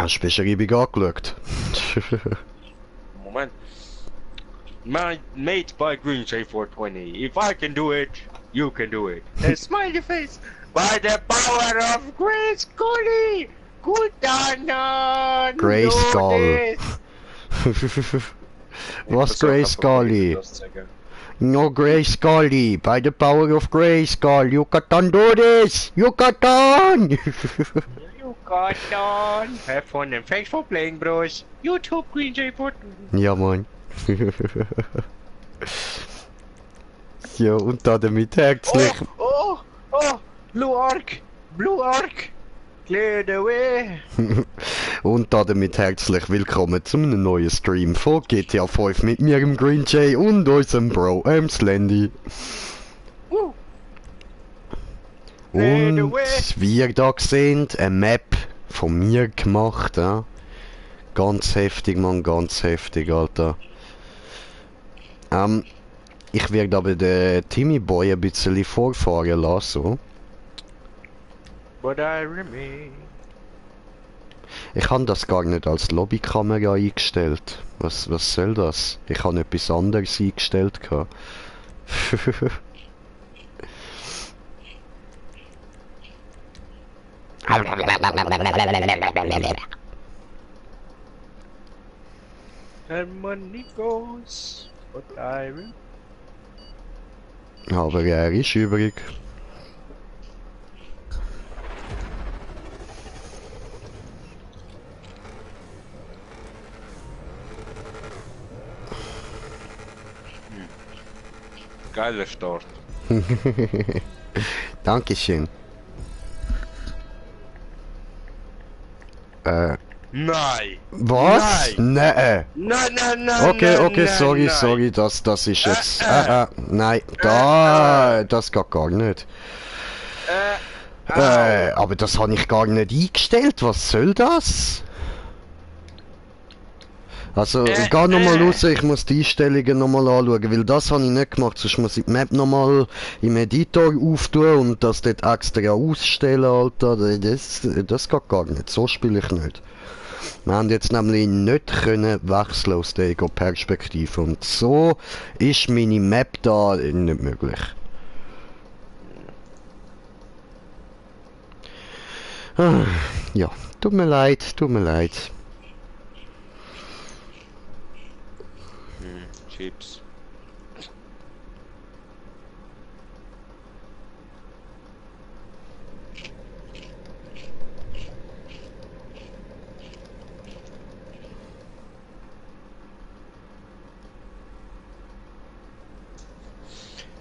Hast du die Beschreibung angeschaut? Moment. Made by Green J420. If I can do it, you can do it. A smiley face. By the power of Grace Scully. Good on Grace Skull. Was Grace Scully? No Grace Scully. By the power of Grace Skull. You can do this. You can. You got on. Have fun and thanks for playing, bros. YouTube Green J420. Ja, Mann. Ja, und damit herzlich. Blue Arc. Blue Arc. Clear the way. Und damit herzlich willkommen zu einem neuen Stream von GTA 5 mit mir, dem Green Jay und unserem Bro, Slendy. Und wie ihr da seht, eine Map von mir gemacht, ja. Ganz heftig, Mann, ganz heftig, Alter. Ich werde aber den Timmy Boy ein bisschen vorfahren lassen. But I remain. Ich habe das gar nicht als Lobbykamera eingestellt. Was soll das? Ich habe etwas anderes eingestellt. And money goes, but I remain. Aber er ist übrig. Geiler Start. Dankeschön. Nein! Was? Nein! Nein! Okay, sorry, das ist jetzt... nein, das geht gar nicht. Aber das habe ich gar nicht eingestellt, was soll das? Also, geh nochmal raus, ich muss die Einstellungen nochmal anschauen, weil das habe ich nicht gemacht, sonst muss ich die Map nochmal im Editor auftun und das dort extra ausstellen, Alter, das geht gar nicht, so spiele ich nicht. Wir haben jetzt nämlich nicht können wechseln aus der Ego-Perspektive und so ist meine Map da nicht möglich. Ja, tut mir leid. Chips.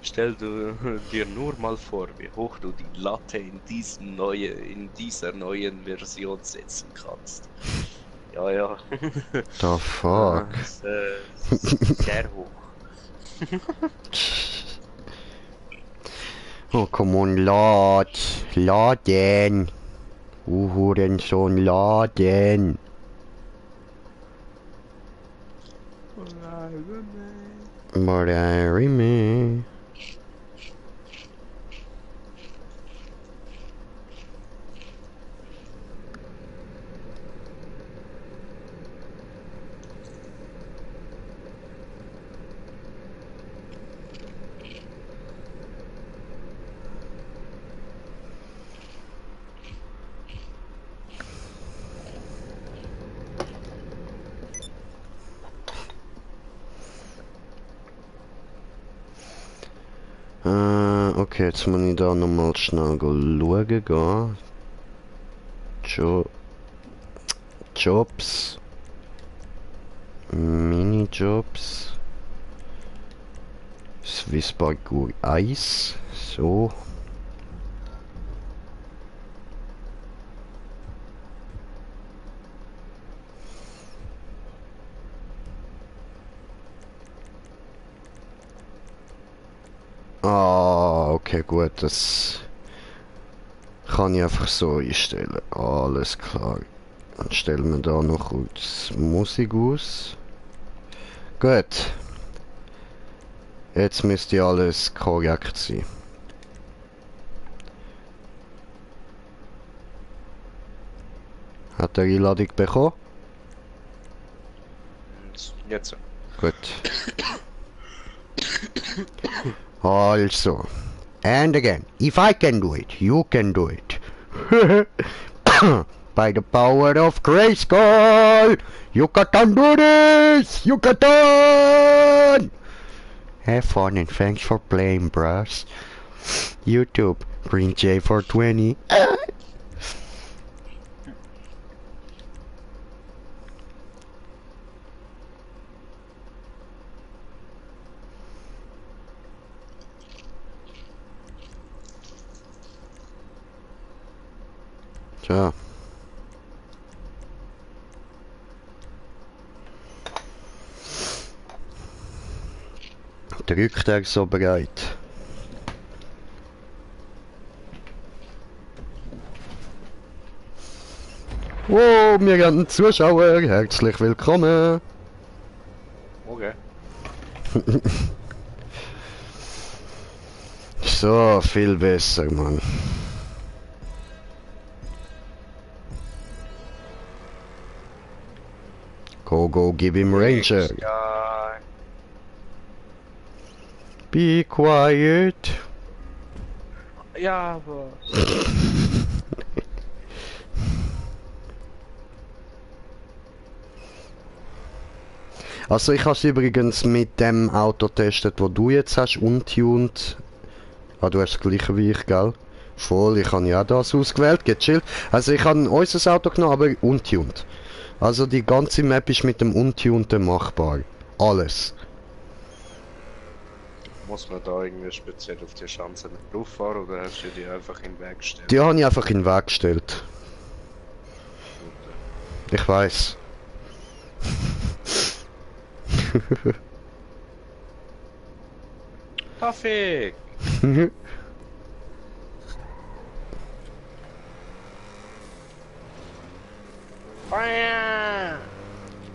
Stell dir nur mal vor, wie hoch du die Latte in dieser neuen Version setzen kannst. Ja. The fuck? Sehr hoch. Oh, come on, laden. Hurensohn, laden. But I remain. Okay, jetzt muss ich da nochmal schnell schauen gehen. Jobs. Minijobs. Swiss Parkour Eis. So. Okay, gut, das kann ich einfach so einstellen. Alles klar. Dann stellen wir da noch kurz Musik aus. Gut. Jetzt müsste alles korrekt sein. Hat er Einladung bekommen? Jetzt so. Gut. Also. And again. If I can do it, you can do it. By the power of Grayskull! You can do this! You can! Have fun and thanks for playing, bros. YouTube, Green J420. So. Drückt er so bereit? Wow, wir haben einen Zuschauer. Herzlich willkommen. Okay. So, viel besser, Mann. Go, give him Ranger. Ja, Be quiet. ja, aber... Also ich habe es übrigens mit dem Auto getestet, wo du jetzt hast, untuned. Ah, du hast das gleiche wie ich, gell? Voll, ich habe ja das ausgewählt, gechillt. Also ich habe unser Auto genommen, aber untuned. Also die ganze Map ist mit dem Untuneden machbar. Alles. Muss man da irgendwie speziell auf die Schanze drauf fahren oder hast du die einfach in den Weg gestellt? Die habe ich einfach in den Weg gestellt. Ich weiß. Kaffee! Feuer!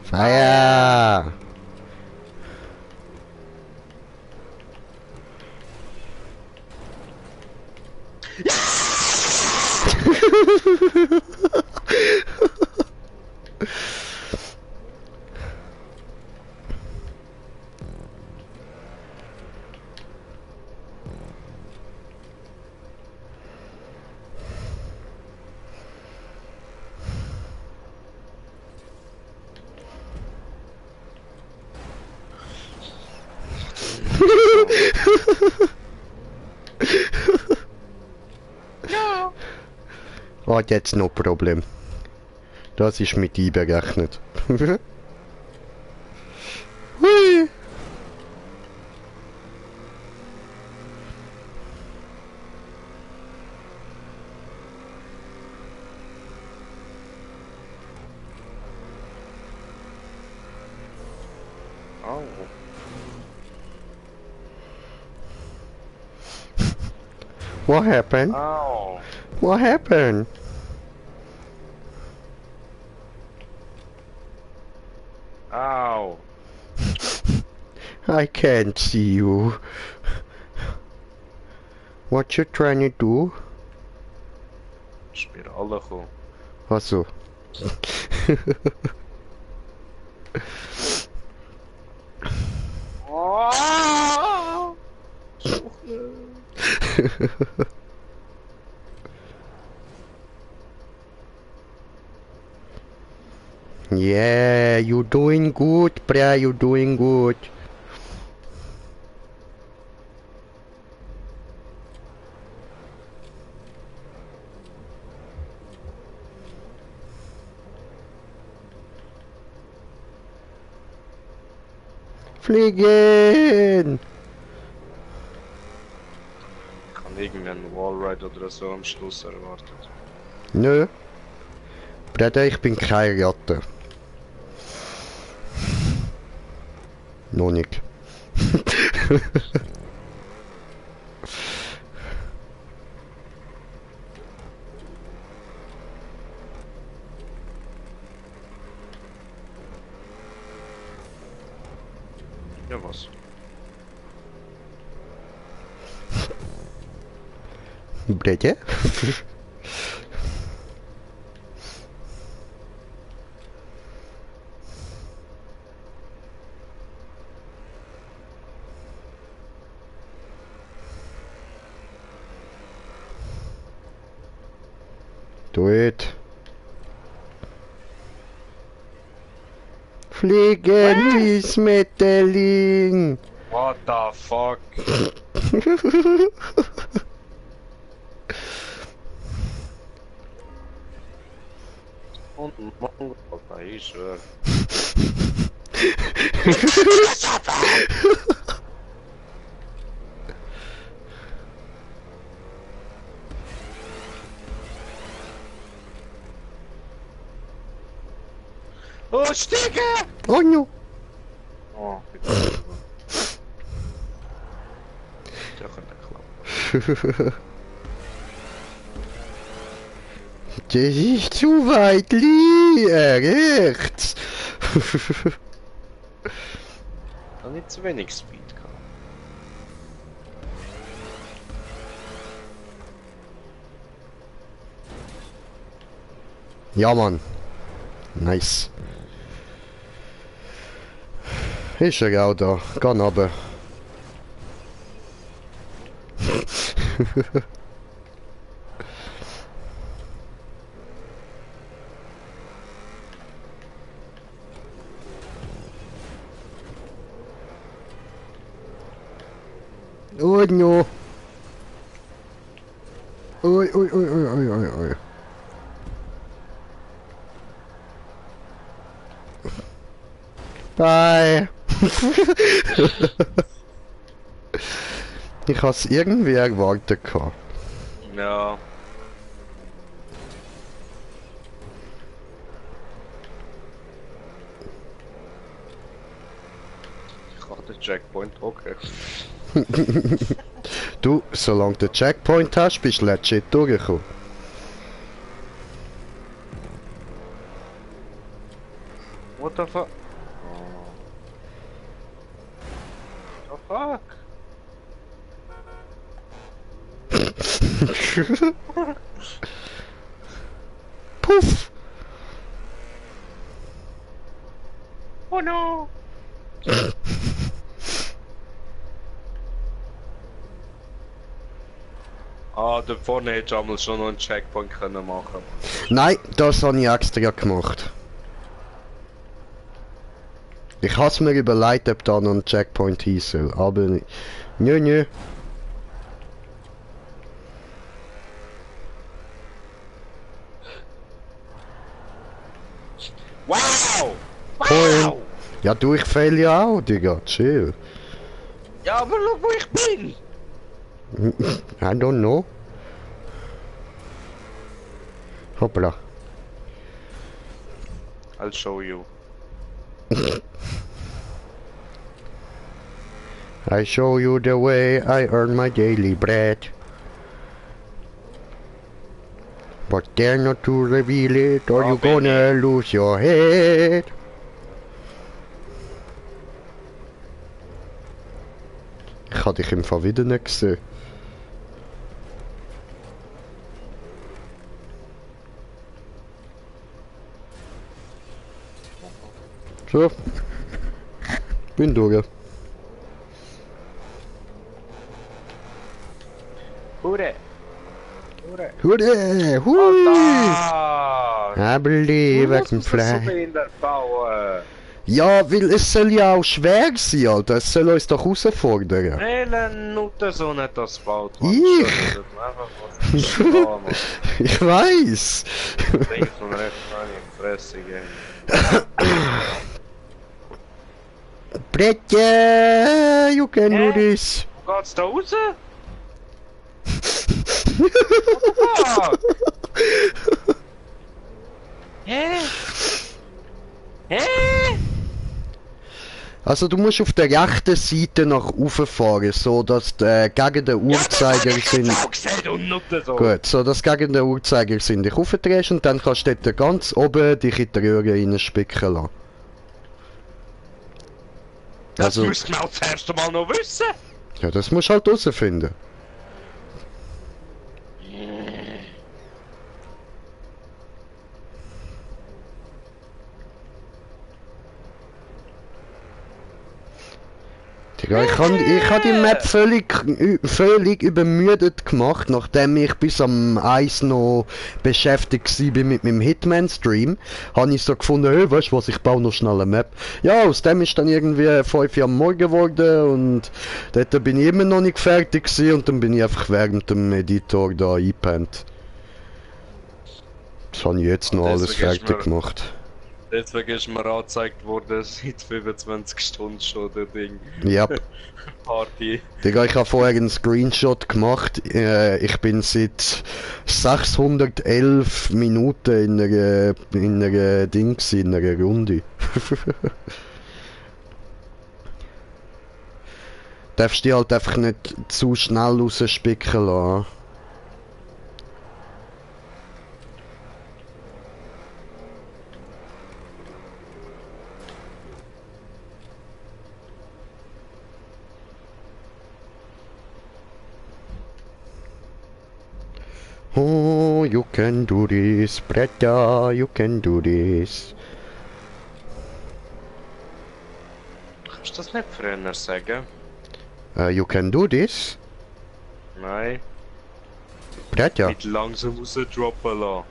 Feier! Ja! Oh, jetzt no Problem. Das ist mit einberechnet. Hui. Oh. What happened? Au! What happened? Au! I can't see you. What you trying to do? Spirale kommen. Also. Oh! Yeah, you doing good, bruh, you doing good. Fliegen! Ich habe irgendeinen Wallride oder so am Schluss erwartet. Nö. Bruder, ich bin kein Ratte. Noch nicht. Ja, was? Bruder? Do it. Fliegen wie Schmetterling. What the fuck? Und ein Mongo, ich schwör. Oh, Stege! Oh no. Oh, bitte. Ja, kann der klappen. Das ist zu weit rechts. Hat nicht zu wenig Speed gehabt. Ja, Mann. Nice. Ist er auch da. Geh runter. Oh no. Ui, ui, ui, ui, ui, ui, ui. Bye. Ich has irgendwie erwartet gehabt. Ja. Ich hatte den Checkpoint, okay. Du, solange du den Checkpoint hast, bist du legit durchgekommen. What the fuck? Oh. The fuck? Puff! Oh no! Ah, da vorne hättest du einmal schon noch einen Checkpoint können machen. Nein, das habe ich extra gemacht. Ich has mir überlegt, ob da noch ein Checkpoint hin soll, aber nö, nö. Wow! Cool. Wow! Ja, du, ich fehl ja auch, Digga, chill. Ja, aber schau, wo ich bin! I don't know. Hoppla. I'll show you. I show you the way I earn my daily bread. But dare not to reveal it or Oh, you gonna lose your head. Ich hab dich im Fall wieder nicht gesehen. So. Bin durch. Hure! Hure! Hure! Oh, Hui! da! I believe I can So fly. behindert bauen! Ja, weil es soll ja auch schwer sein, Alter. Es soll uns doch herausfordern. Elend Nutte so nicht das baut. Ich? Einfach was Mann. Ich weiß. Links und rechts rein in die Fresse gehen. Bretje, you can do Hä? this. Wo geht's da raus? What the fuck? Hä? Hä? Also du musst auf der rechten Seite nach oben fahren, so dass gegen den Uhrzeiger sind. Und Nutte so. Gut, so dass gegen den Uhrzeiger sind dich aufdrehst und dann kannst du dort ganz oben dich in die Röhre reinspicken lassen. Das Also, müssten wir auch zuerst einmal noch wissen. ja, das musst du halt herausfinden. Digga, ich hab die Map völlig übermüdet gemacht, nachdem ich bis am Eis noch beschäftigt war mit meinem Hitman-Stream. Habe ich so gefunden, hey, weißt du was, ich baue noch schnell eine Map. Ja, aus dem ist dann irgendwie 5 Uhr am Morgen geworden und dort bin ich immer noch nicht fertig gewesen und dann bin ich einfach während dem Editor da eingepennt. Das habe ich jetzt noch alles fertig gemacht. Deswegen ist mir angezeigt worden, seit 25 Stunden schon der Ding. Ja. Party. Digga, ich habe vorher einen Screenshot gemacht. Ich bin seit 611 Minuten in einer Ding gewesen, in einer Runde. Darfst die halt einfach nicht zu schnell rausspicken lassen. Oh, you can do this, Bretta, you can do this. Kannst du das nicht früher sagen? You can do this? Nein. Bretta. Nicht langsam rausdroppen lassen.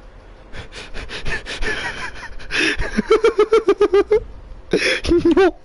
No.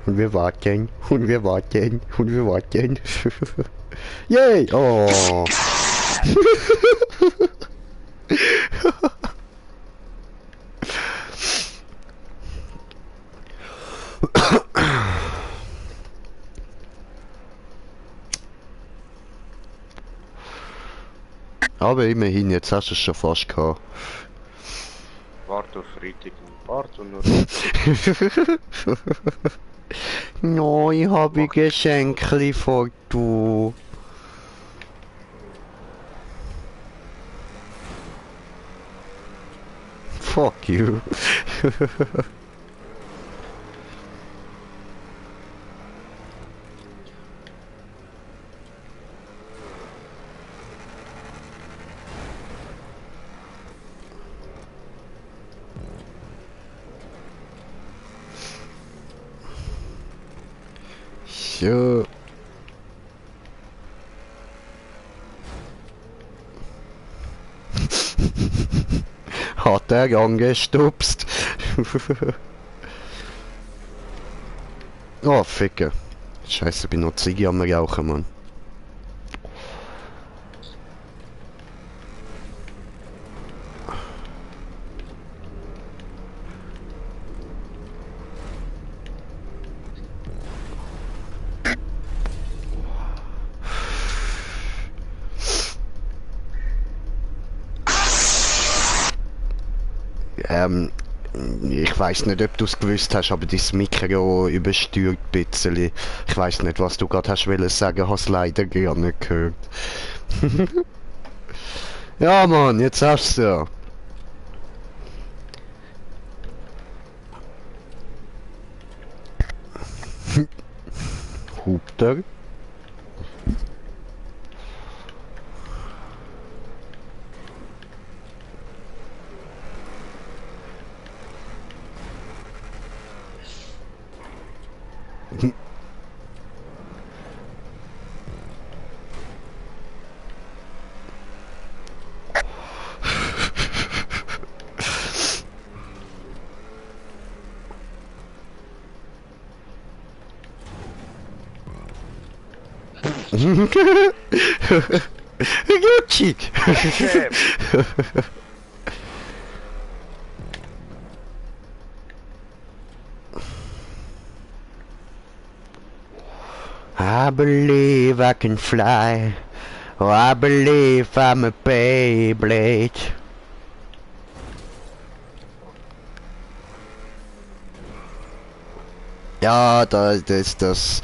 Und wir warten, und wir warten, und wir warten. Yay! Oh! Aber immerhin, jetzt hast du es schon fast gehabt. Warte auf Freitag und warte nur. No, ich habe Geschenkli für du. Fuck you. So. Hat er angestupst. Oh, Ficker. Scheiße, bin noch Ziggy am Rauchen, Mann. Ich weiß nicht, ob du es gewusst hast, aber dein Mikro übersteuert ein bisschen. Ich weiß nicht, was du gerade hast wollen sagen, hast leider gar nicht gehört. Ja, Mann, jetzt hast du ja. Hupt er? Gucci! I believe I can fly. Oh, I believe I'm a Beyblade. Ja, da ist das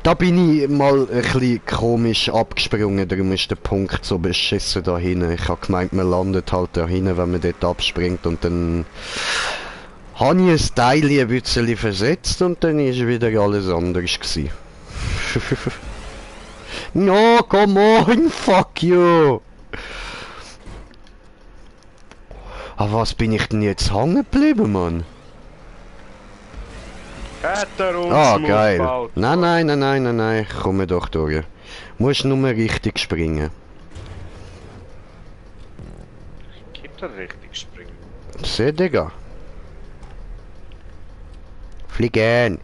Da bin ich mal ein bisschen komisch abgesprungen, darum ist der Punkt so beschissen da hinten. Ich habe gemeint, man landet halt da hinten, wenn man dort abspringt und dann habe ich ein Teil ein bisschen versetzt und dann ist wieder alles anders gewesen. No, come on, fuck you! Aber was bin ich denn jetzt hängen geblieben, Mann? Hat er uns Ah, Mut geil. gebaut? Nein, ich komme doch durch. Musst nur richtig springen. Gibt er richtig springen? Seh, Digga. Fliegen!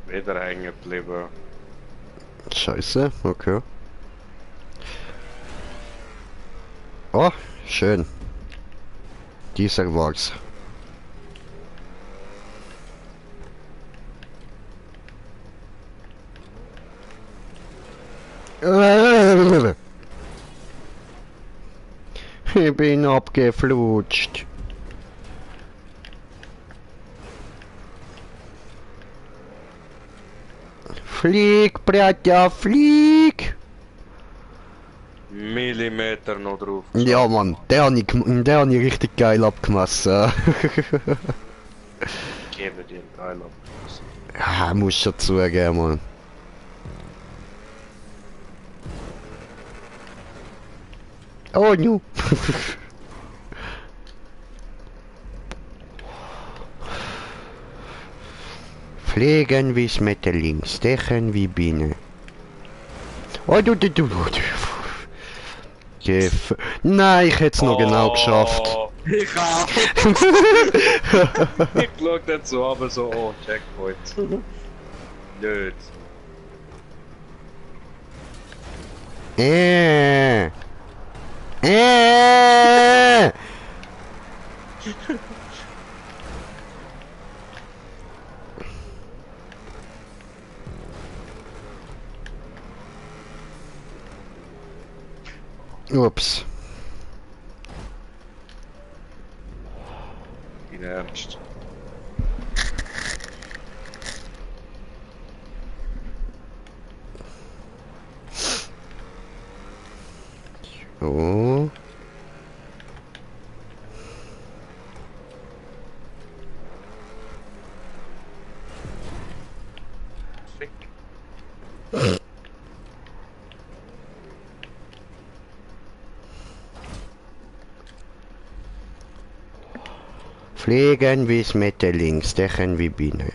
Wieder hängen geblieben. Scheiße, okay. Oh, schön. Dieser war's. Ich bin abgeflutscht. Flieg, Bratja, flieg! Millimeter noch drauf. Ja, Mann, der habe ich richtig geil abgemessen. Gebe dir geil ab. Ja, muss schon zugeben, Mann. Oh, nu. Fliegen wie Schmetterling, stechen wie Biene. Oh, du. Nein, ich hätte es noch genau geschafft. Ich auch. Ich schau nicht so, aber so, oh, Checkpoint. Nicht. Äh. Ups. In Ernst. So. Fick. Fliegen wie Schmetterling, stechen wie Biene.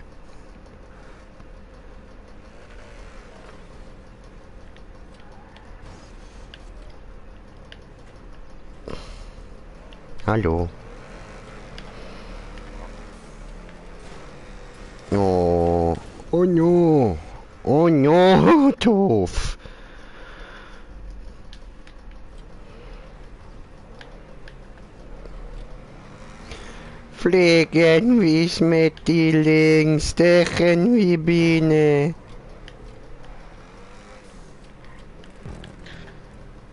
Hallo. Oh. Oh no. Oh no, doof. Fliegen wie Schmetterling, stechen wie Biene.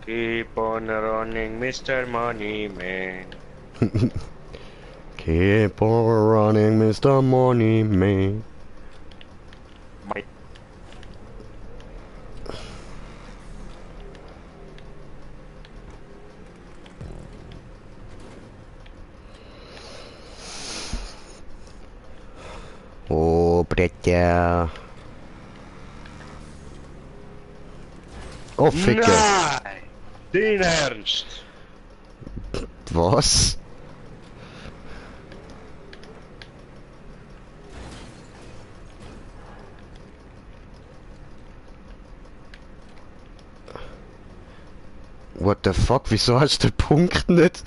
Keep on running, Mr. Money Man. Keep on running, Mr. Money Man. My Oh, Bretja. Oh, Ficker. Nein! Dein Ernst? Was? What the fuck? Wieso hast du den Punkt nicht?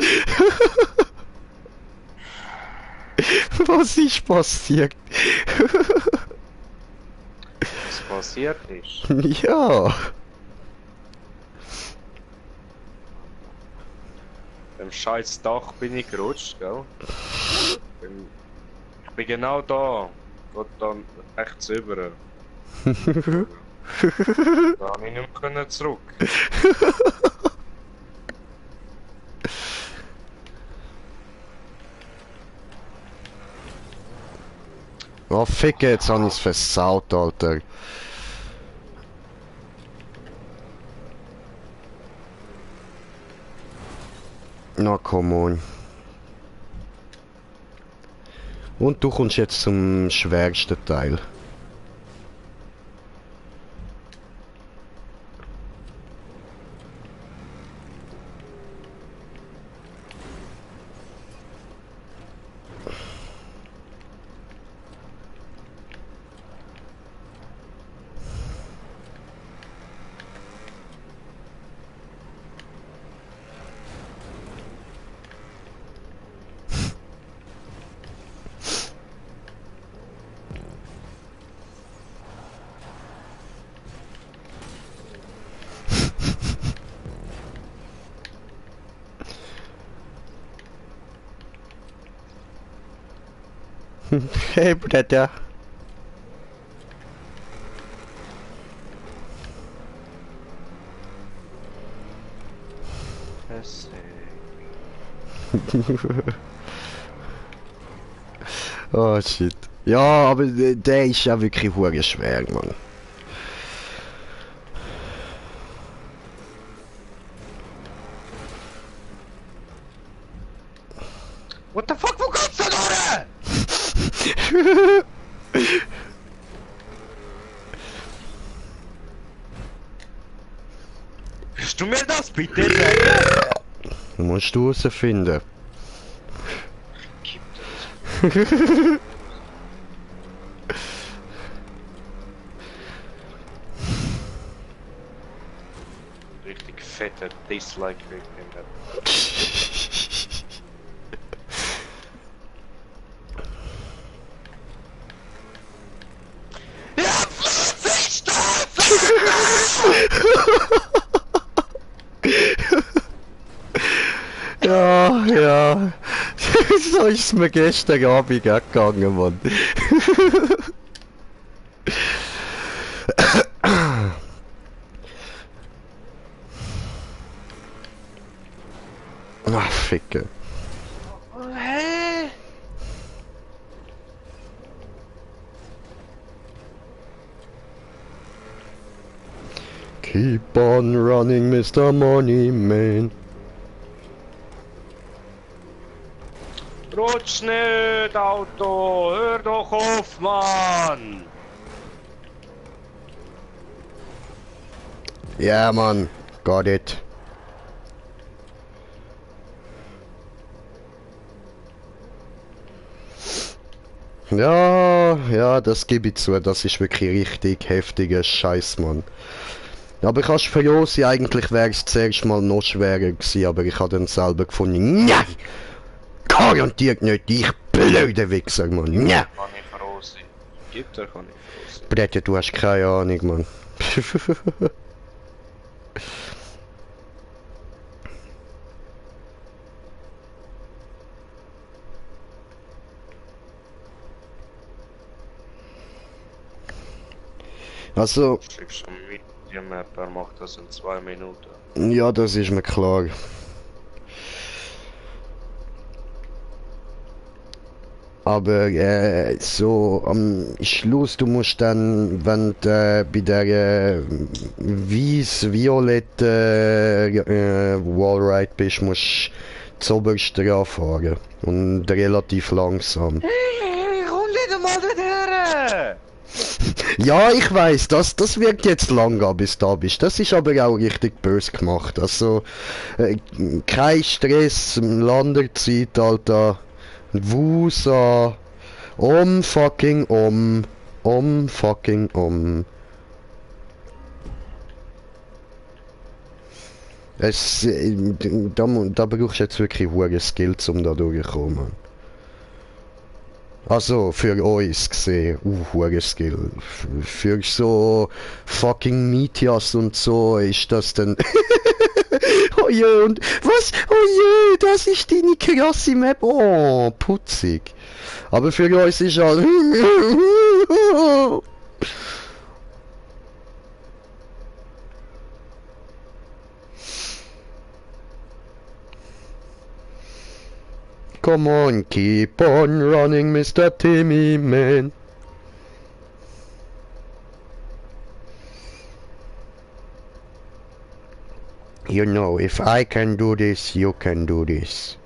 Was ist passiert? Was passiert ist? Ja. Beim scheiß Dach bin ich gerutscht, gell? Ich bin genau da. Geht dann rechts über. Da habe ich nicht mehr zurück. Oh, ficke, jetzt habe ich's versaut, Alter. Na, come on. Und du kommst jetzt zum schwersten Teil. Hey, Bruder. Oh shit. Ja, aber der ist ja wirklich hure schwer, Mann. What the fuck, wo kommst du da? Willst du mir das bitte sagen? Musst du herausfinden. Gib das. Richtig fetter Dislike wegen dem. Ja, ja. So ist es mir gestern Abend auch gegangen, Mann. Ach, Ficke. Hä? Keep on running, Mr. Money Man. Rutsch nicht, Auto! Hör doch auf, Mann! Ja, Mann. Got it. Ja, ja, das gebe ich zu. Das ist wirklich richtig heftiger Scheiß, Mann. Aber ich kannst verjähren, eigentlich wäre es zuerst mal noch schwerer gewesen, aber ich habe dann selber gefunden, nein! Garantiert nicht, ich blöde Wichser, Mann, nein! Kann ich froh sein. Gibt er, kann ich froh sein. Brette, du hast keine Ahnung, Mann. Also, Schickst am Medium Map, er macht das in 2 Minuten. ja, das ist mir klar. Aber so am Schluss, du musst dann, wenn du bei der weiß-violetten Wallride bist, musst du zuoberst fahren. Und relativ langsam. Hey, komm nicht mal dorthin! Ja, ich weiß, das wird jetzt lang gehen, bis du da bist. Das ist aber auch richtig böse gemacht. Also, kein Stress, Landerzeit, Alter. Wusa. Fucking fucking. Es, da brauchst du jetzt wirklich hohe Skills, um da durchzukommen. Also, für uns gesehen, hohe Skill. Für so fucking Mietjas und so ist das dann... Oh je, und was? Oh je, das ist deine krasse Map. Oh, putzig. Aber für uns ist halt... Come on, keep on running, Mr. Timmy Man. You know, if I can do this, you can do this.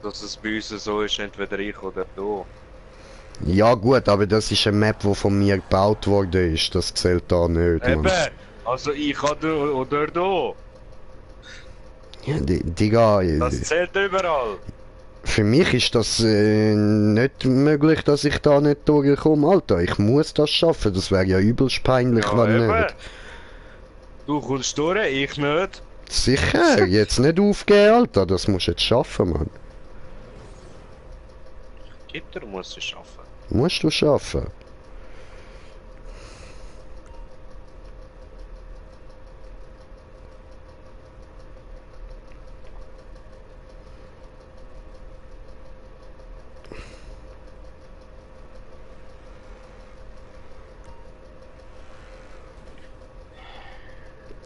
Dass es bei uns so ist, entweder ich oder du. Ja gut, aber das ist eine Map, die von mir gebaut worden ist. Das zählt da nicht, Eben! Mann. Also ich oder du. Ja, Digga, Das zählt überall. für mich ist das nicht möglich, dass ich da nicht durchkomme, Alter. Ich muss das schaffen, das wäre ja übelst peinlich, Ja, wenn eben. nicht. Du kommst durch, ich nicht. Sicher, jetzt nicht aufgeben, Alter, das musst du jetzt schaffen, Mann. Gitter muss es schaffen. Musst du schaffen.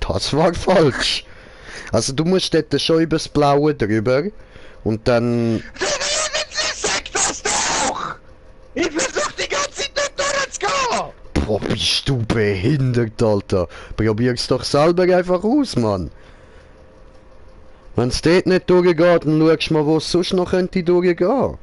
Das war falsch. Also du musst dort schon übers Blaue drüber und dann... Sag das doch! Ich versuch die ganze Zeit nicht durchzugehen! Boah, bist du behindert, Alter. Probier's doch selber einfach aus, Mann. Wenn's dort nicht durchgeht, dann schaust du mal, wo es sonst noch könnte durchgehen.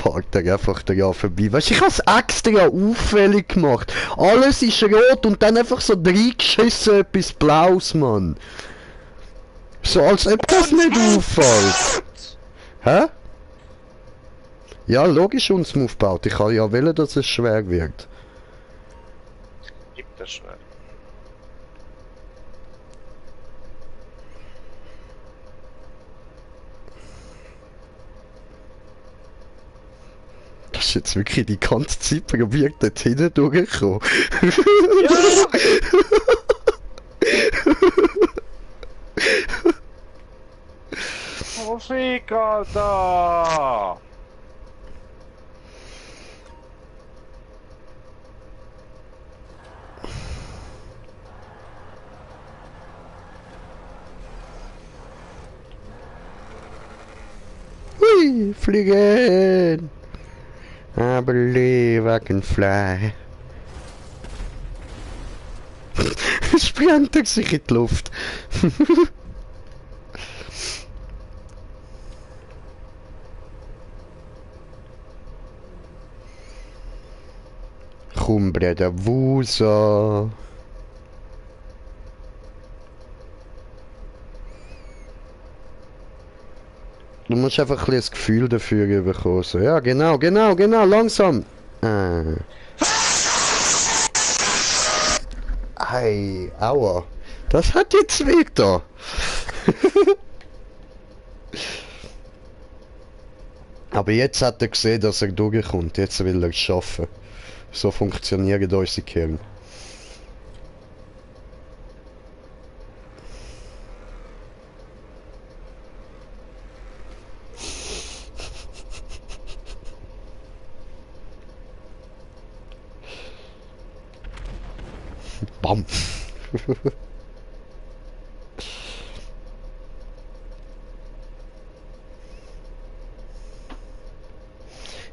Fahrt er einfach da vorbei. Weißt du, ich hab's extra auffällig gemacht. Alles ist rot und dann einfach so reingeschissen etwas Blaues, Mann. So als ob das nicht auffällt. Hä? Ja, logisch uns aufgebaut. Ich kann ja wollen, dass es schwer wird. Gibt das schwer. Das ist jetzt wirklich die ganze Zeit probiert, dort hinten durchzukommen. Oh, Fick, Alter! Hui, fliegen! I believe I can fly. Springt er sich in die Luft. Komm, Bruder, Wusa. Du musst einfach ein bisschen das Gefühl dafür bekommen. So, ja, genau, langsam. Ei, aua. Das hat jetzt weh da. Aber jetzt hat er gesehen, dass er durchkommt. Jetzt will er es schaffen. So funktionieren unsere Kerne. Bam.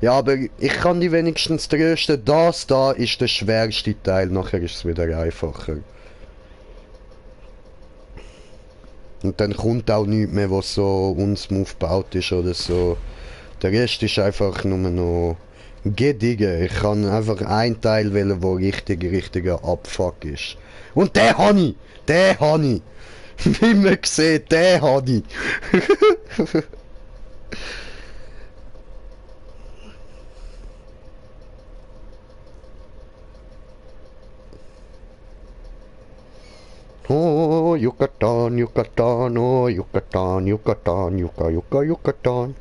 Ja, aber ich kann die wenigstens trösten. Das da ist der schwerste Teil, nachher ist es wieder einfacher. Und dann kommt auch nichts mehr, was so unsmooth gebaut ist oder so. Der Rest ist einfach nur noch gediegen. Ich kann einfach einen Teil wählen, wo richtiger Abfuck ist. Und den habe ich! Den habe ich! Wie man sieht, den habe ich! Oh, Yucatan, Yucatan, oh, Yucatan, Yucatan, Yucatan.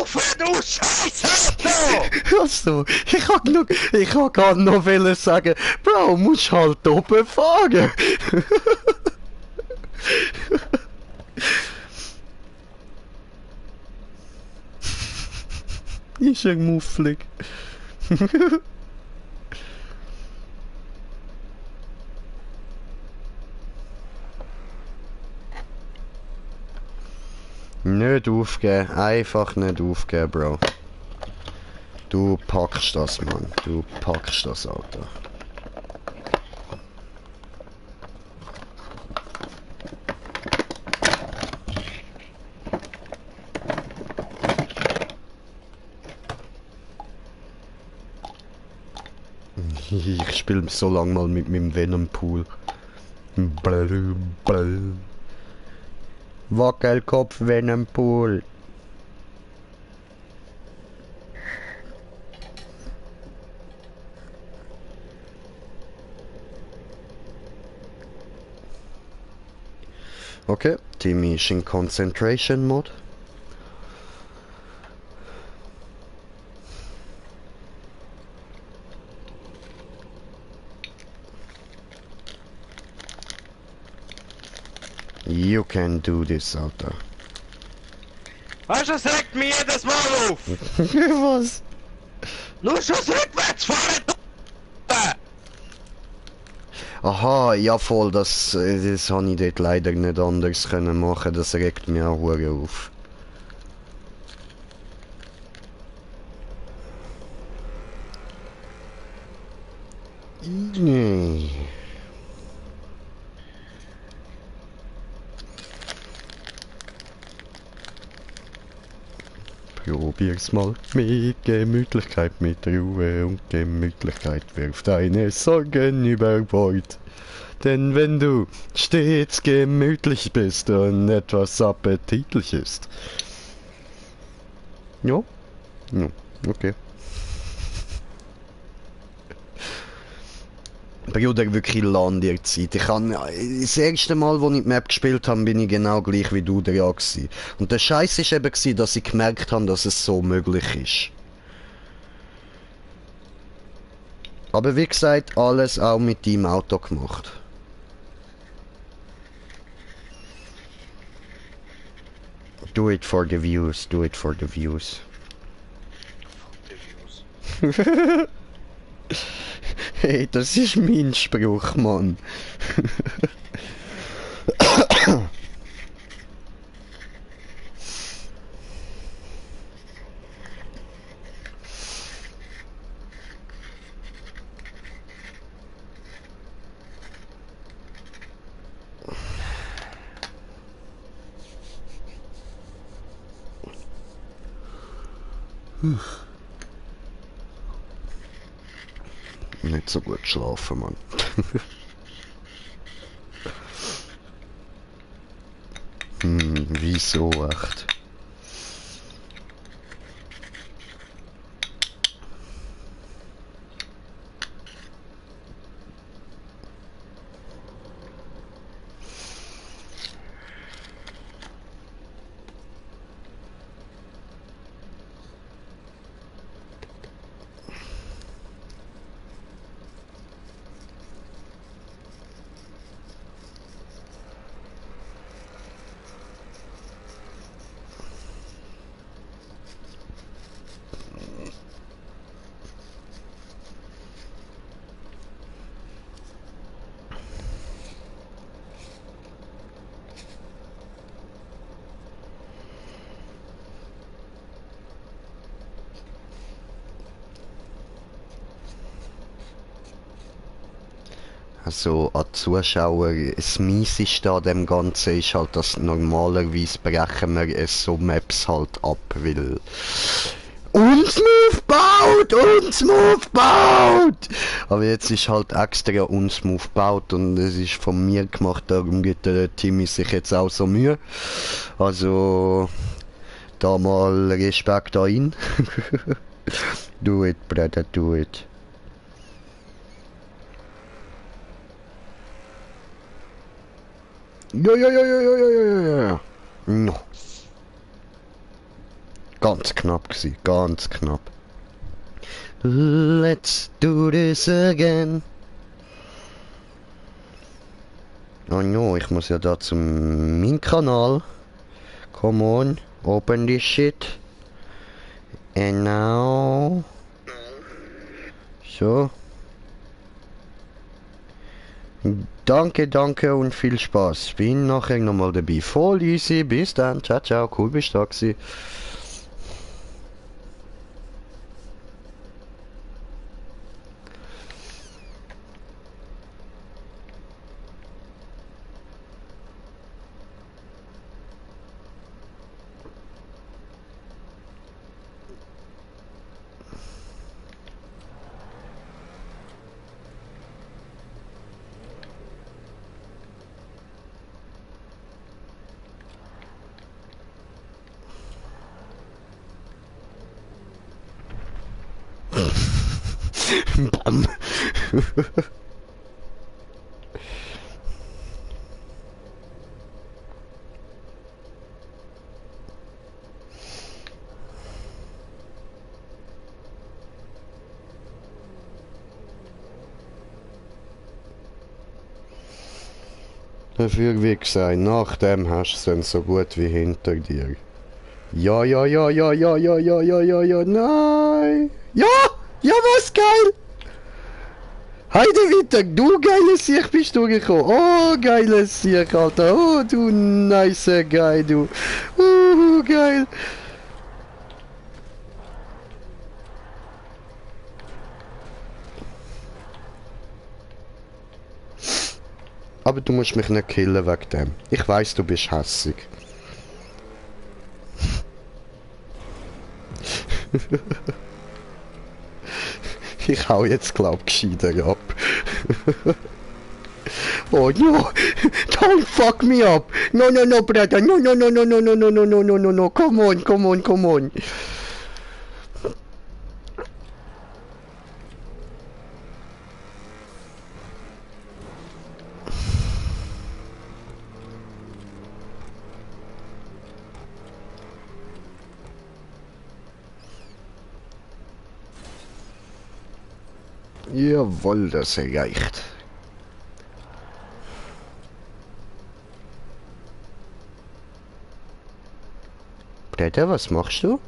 auf, du Scheiße! Also, ich hab grad noch wollen sagen, Bro, musst halt oben fahren. Ist er mufflig. Nicht aufgeben, einfach nicht aufgeben, Bro. Du packst das, Mann. Du packst das, Alter. Ich spiele so lange mal mit meinem Venom-Pool. Wackelkopf Venom-Pool. Okay, Timmy ist in Concentration Mode. You can do this, Alter. Weißt du, das regt mich jedes Mal auf! Was? Nur schon rückwärts fahren! Aha, ja voll, das habe ich dort leider nicht anders können machen, das regt mich auch hure auf. Nee. Probier's mal mit Gemütlichkeit, mit Ruhe und Gemütlichkeit, wirf deine Sorgen über Bord. Denn wenn du stets gemütlich bist und etwas appetitlich ist. Ja? Ja, okay. Bruder, wirklich lang dir Zeit. Das erste Mal, als ich die Map gespielt habe, bin ich genau gleich wie du dran gewesen. Und der Scheiß war eben, dass ich gemerkt habe, dass es so möglich ist. Aber wie gesagt, alles auch mit deinem Auto gemacht. Do it for the views, do it for the views. Hey, das ist mein Spruch, Mann. Nicht so gut schlafen, Mann. Wieso echt? Also an die Zuschauer, das Mieseste an dem Ganzen ist halt, dass normalerweise brechen wir es so Maps halt ab, weil Unsmooth baut! Aber jetzt ist halt extra Unsmooth baut und es ist von mir gemacht, darum gibt der Timmy sich jetzt auch so Mühe. Also da mal Respekt an ihn. Do it, brother, do it. Ja. No. ganz knapp gewesen, ganz knapp. Let's do this again. Oh no, ich muss ja da zum mein Kanal. Come on, open this shit. And now. So. Danke, danke und viel Spaß. Bin nachher nochmal dabei. Voll easy. Bis dann. Ciao, ciao. Cool, bist du da gewesen. Bam. Dafür wie gesagt, nach dem hast du es dann so gut wie hinter dir. Ja, ja, ja, ja, ja, ja, ja, ja, ja, ja, nein. Ja, ja, was geil. Heidewitter, du geiles Sieg bist du gekommen. Oh, geiles Sieg, Alter. Oh, du nice Guy, du. Geil. Aber du musst mich nicht killen wegen dem. Ich weiß, du bist hässig. Ich hau jetzt glaub gescheiter ab. Oh no! Don't fuck me up! No no no brother! No no no no no no no no no no no no! Come on, come on, come on! Jawohl, das reicht. Peter, was machst du?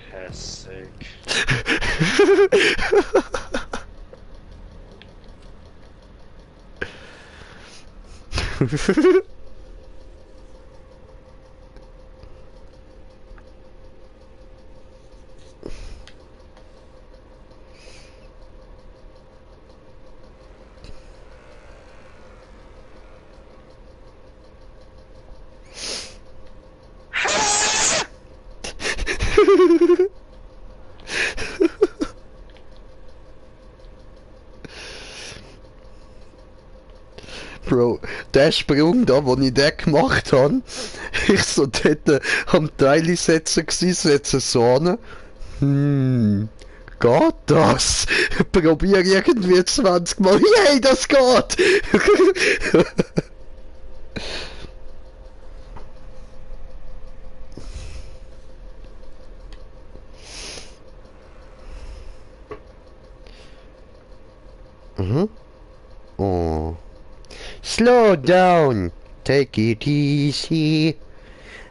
Hässig. Bro, der Sprung da, wo ich den gemacht habe, ich so dort am Teile setzen gsi, setzen so an. Geht das? Probier irgendwie 20 Mal. Yay, das geht! Mhm. Oh. Slow down, take it easy.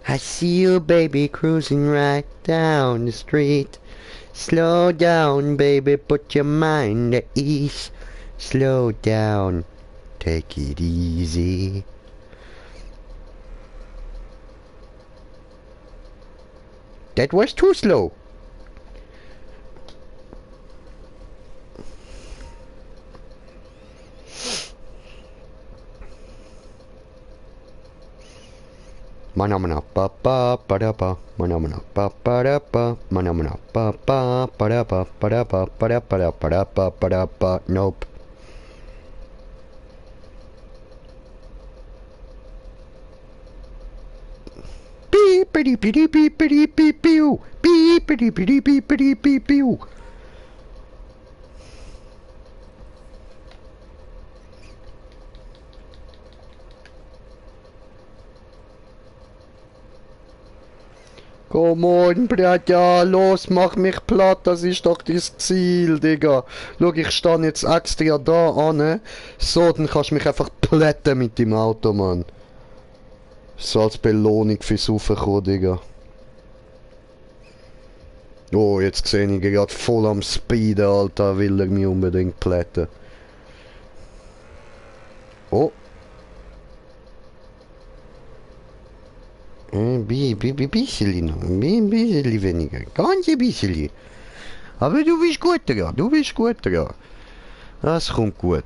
I see you, baby, cruising right down the street. Slow down, baby, put your mind at ease. Slow down, take it easy. That was too slow. Manamana pa pa para pa, manamana pa para pa, manamana pa pa para pa para pa para para pa. Nope. Beepity beepity beepity beep pew. Beepity beepity beepity beep pew. Komm on, Bruder, los, mach mich platt, das ist doch das Ziel, Digga. Schau, ich stehe jetzt extra da an. So, dann kannst du mich einfach plätten mit dem Auto, Mann. So als Belohnung fürs Raufkommen, Digga. Oh, jetzt sehe ich gerade voll am Speeden, Alter, will er mich unbedingt plätten. Oh. Bisschen noch, ein bisschen weniger, ganz ein bisschen. Aber du bist gut dran, du bist gut dran. Das kommt gut.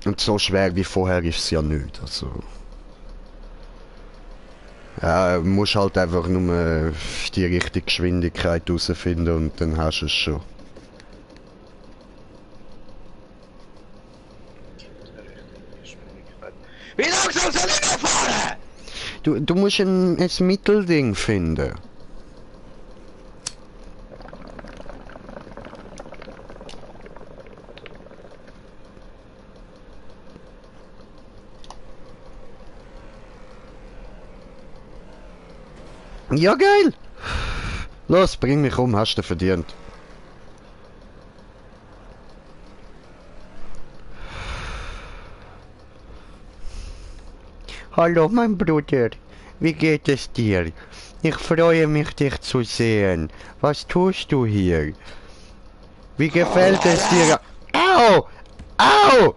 Und so schwer wie vorher ist es ja nicht, also... Ja, musst halt einfach nur die richtige Geschwindigkeit herausfinden und dann hast du es schon. Wie langsam soll ich noch fahren? Du musst ein Mittelding finden. Ja, geil! Los, bring mich um, hast du verdient. Hallo, mein Bruder. Wie geht es dir? Ich freue mich, dich zu sehen. Was tust du hier? Wie gefällt es dir? Au! Au!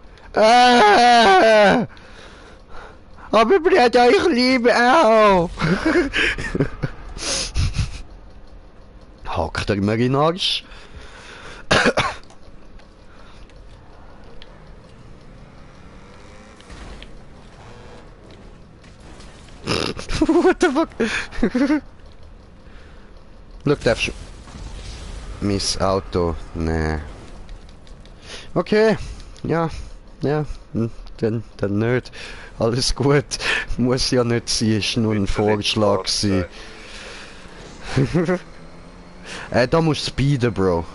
Aber Bruder, ich liebe auch! Hackt er mir in den Arsch? What the fuck? Look, darfst du... Mein Auto, nee. Okay, ja, dann nicht. Alles gut. Muss ja nicht sein, ist nur ein Vorschlag sein. Da musst du speeden, Bro.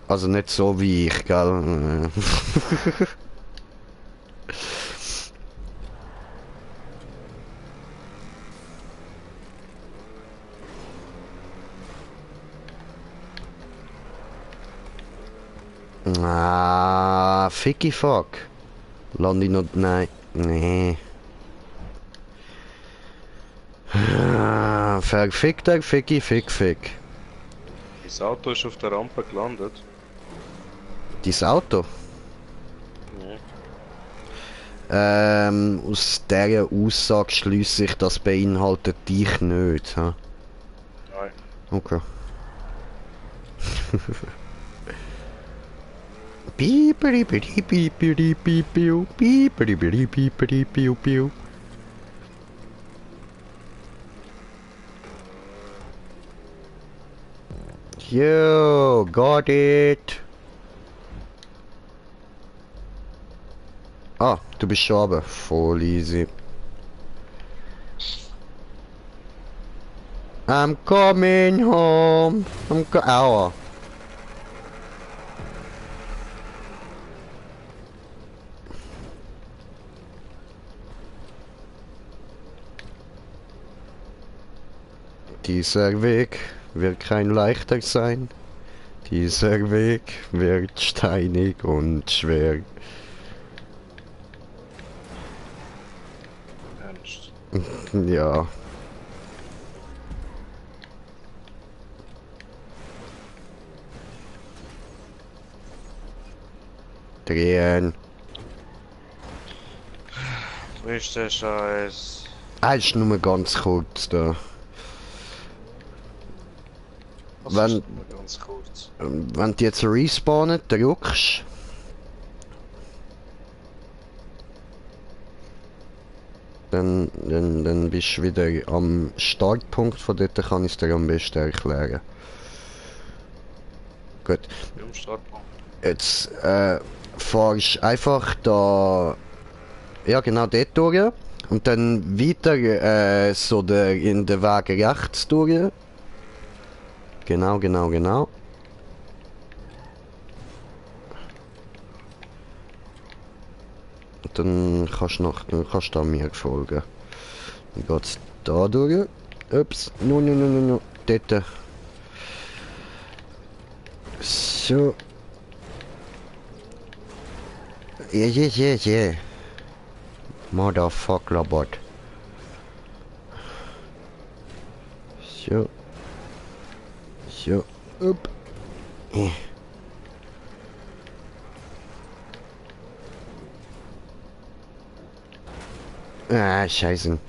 Also nicht so wie ich, gell? Ah, ficky fuck. Lande ich noch... Nein. Nee. Ah, verfickter, ficky, fick. Das Auto ist auf der Rampe gelandet. Dein Auto? Ja. Aus dieser Aussage schliesse ich, das beinhaltet dich nicht. Ha? Nein. Okay. Yo, got it. Ah, du bist schon runter. Voll easy. I'm coming home. Aua. Dieser Weg wird kein leichter sein. Dieser Weg wird steinig und schwer. Ernst. Ja. Drehen. Wo ist der Scheiß? Ist nur ganz kurz da. Was Wenn- ist denn mal ganz kurz? Wenn du jetzt respawnen drückst, dann bist du wieder am Startpunkt, von dort kann ich es dir am besten erklären. Gut, Wie am Startpunkt? jetzt fahrst einfach da, ja genau dort durch und dann weiter so in den Weg rechts durch. Genau. dann kannst du mir folgen. Wie geht's da durch? Ups, no. Dort. So. Yeah. Motherfucker bot. So. Up. Ah, scheiße.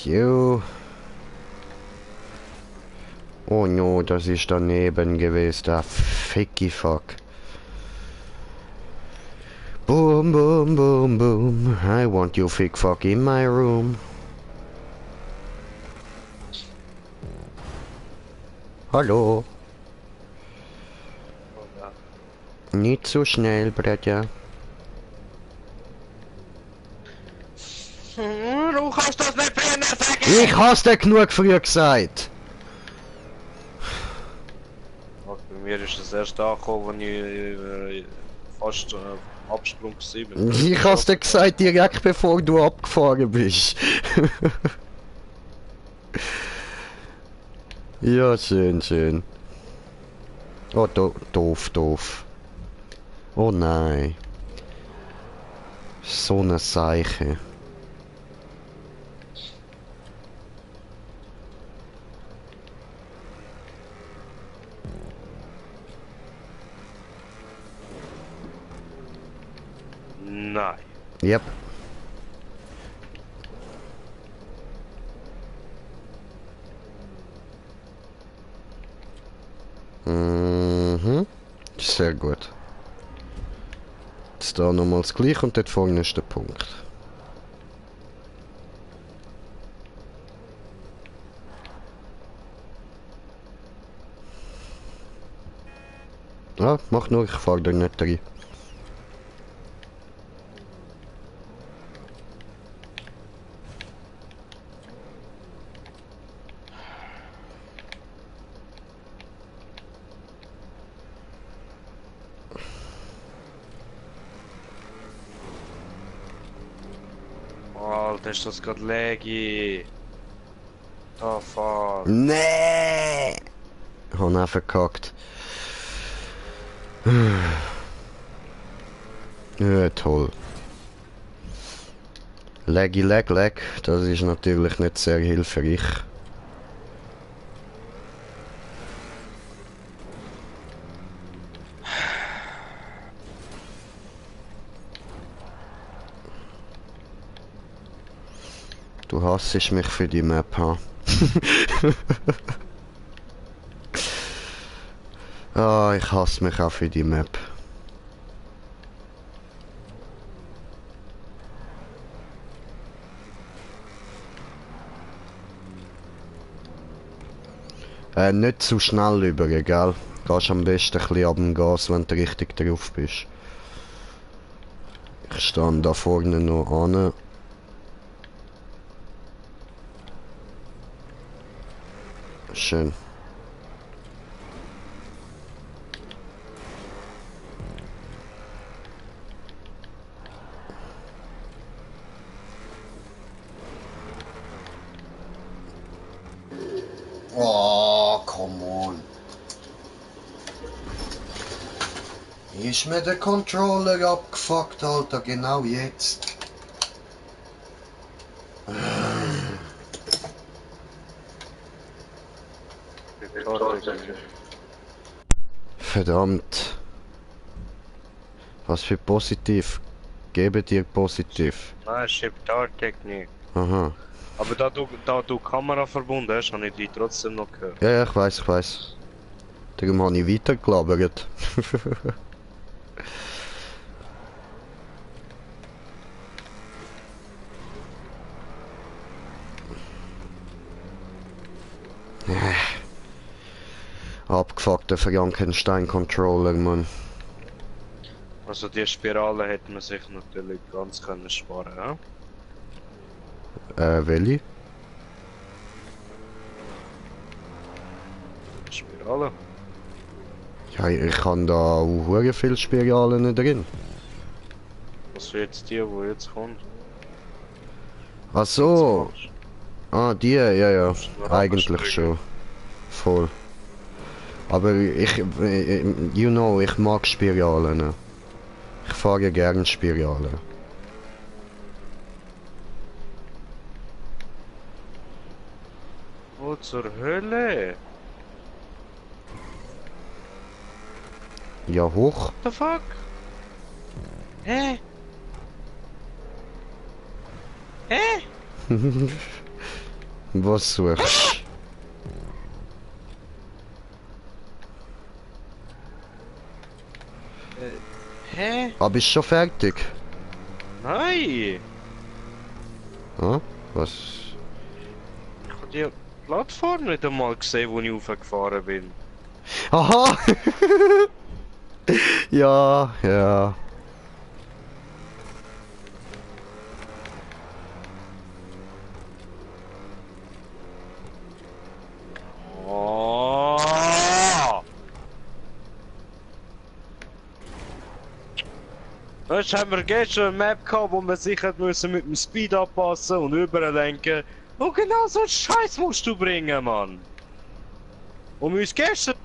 So. Oh no, das ist daneben gewesen, der ficky fuck. Boom. I want you fick fuck in my room. Hallo. Nicht so schnell, Bretja. Du kannst das nicht früher sagen! Ich hab's dir genug früh gesagt. Bei mir ist es erst angekommen, als ich fast Absprung war. Ich hab's dir gesagt direkt bevor du abgefahren bist. Ja, schön. Oh, doof. Oh nein. So eine Seiche. Nein. Yep. Mhm. Sehr gut. Jetzt da nochmal das gleiche und dort vorne ist der Punkt. Ah, mach nur, ich fahr da nicht rein. Alter, ist das gerade laggy. Oh fuck. Nee! Ich hab ihn verkackt. Ja, toll. Laggy, lag. Das ist natürlich nicht sehr hilfreich. Du hassest mich für die Map, ha? Ah, ich hasse mich auch für die Map. Nicht zu schnell über, gell? Gehst am besten ein bisschen ab dem Gas, wenn du richtig drauf bist. Ich stehe da vorne noch an. Schön. Oh, come on. Ist mir der Controller abgefuckt, Alter, genau jetzt. Verdammt. Was für positiv. Gebe dir positiv. Nein, Chip-Technik. Aha. Aber da du Kamera verbunden hast, habe ich die trotzdem noch gehört. Ja, ich weiß. Darum habe ich weitergelabert. abgefuckter Frankenstein-Controller, Mann. Also die Spirale hätte man sich natürlich ganz können sparen, ja? Welche? Spirale. Ja, ich habe da auch hure viele Spiralen drin. Was für jetzt die, wo jetzt kommt? Ach so. Jetzt Ah, die, ja, ja. musst du nur Eigentlich runterspringen. schon. Voll. Aber you know, ich mag Spiralen. Ich fahre gern Spiralen. Wo zur Hölle? Ja, hoch. What the fuck? Hä? Hä? Was suchst Hä? du? Ah, bist schon fertig? Nein! Ah, was? Ich habe die Plattform nicht einmal gesehen, wo ich aufgefahren bin. Aha! Ja, ja. Oh! Weißt du, haben wir gestern eine Map gehabt, wo wir sich hat müssen mit dem Speed anpassen und überlenken. Und genau so einen Scheiß musst du bringen, Mann! Und wir uns gestern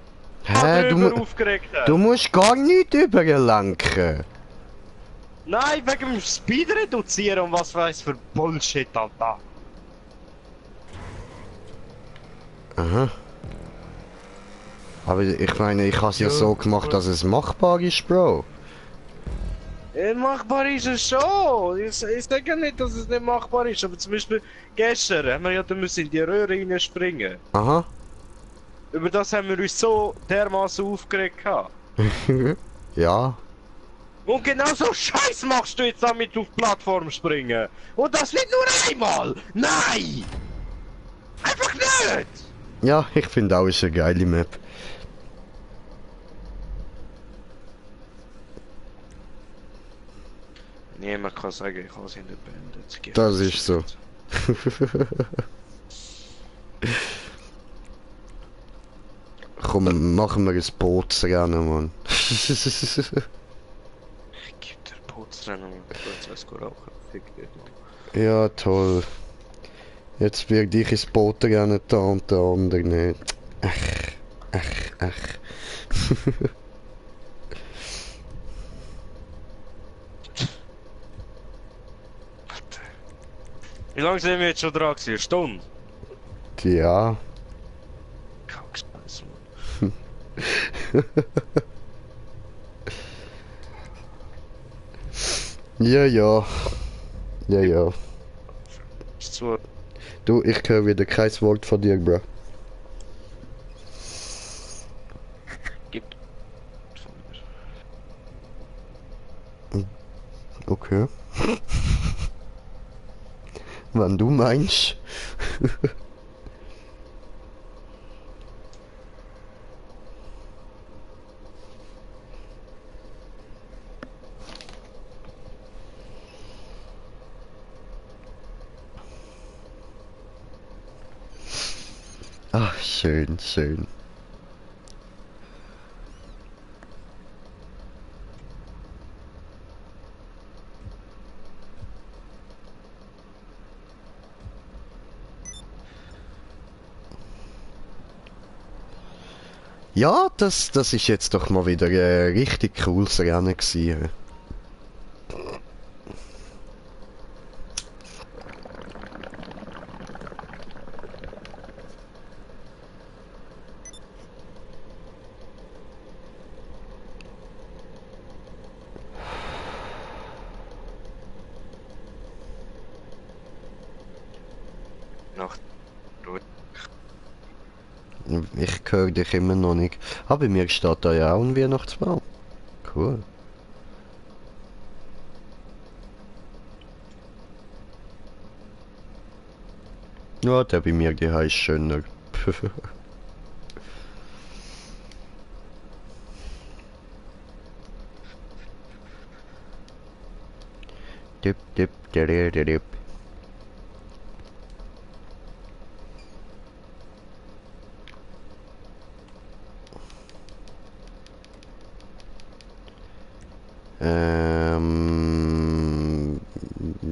Hä, darüber aufgeregt haben. du musst gar nicht überlenken. Nein, wegen dem Speed reduzieren und was weiß für Bullshit, Alter. Aha. Aber ich meine, ich habe es ja so gemacht, dass es machbar ist, Bro. Machbar ist es schon. Ich sage nicht, dass es nicht machbar ist, aber zum Beispiel gestern haben wir ja da müssen in die Röhre reinspringen. Aha. Über das haben wir uns so dermaßen aufgeregt gehabt. Ja. Und genau so Scheiß machst du jetzt damit auf die Plattform springen. Und das nicht nur einmal. Nein! Einfach nicht! Ja, ich finde auch, ist eine geile Map. Niemand kann sagen, ich habe sie nicht beendet. Das ist so. Komm, machen wir ein Bootsrennen, Mann. Gib dir Putzrennen und kurz was rauchen. Fick dich, Mann. Ja, toll. Jetzt wird ich ins Bootrennen da und der andere nicht. Ach. Wie lange sind wir jetzt schon dran gewesen? Eine Stunde? Ja. Kackscheiß, Mann. Ja. Ja. Ist zu. Du, ich höre wieder kein Wort von dir, Bro. Gibt. Von mir. Okay. Wenn du meinst. Ach, schön. Ja, das ist jetzt doch mal wieder ein richtig cooles Rennen gewesen. Nach. Ich höre dich immer noch nicht. Ah, bei mir steht da ja auch ein Weihnachtsbaum. Cool. Ja, der bei mir, der ist schöner. Dip, dip, dip, dip, dip.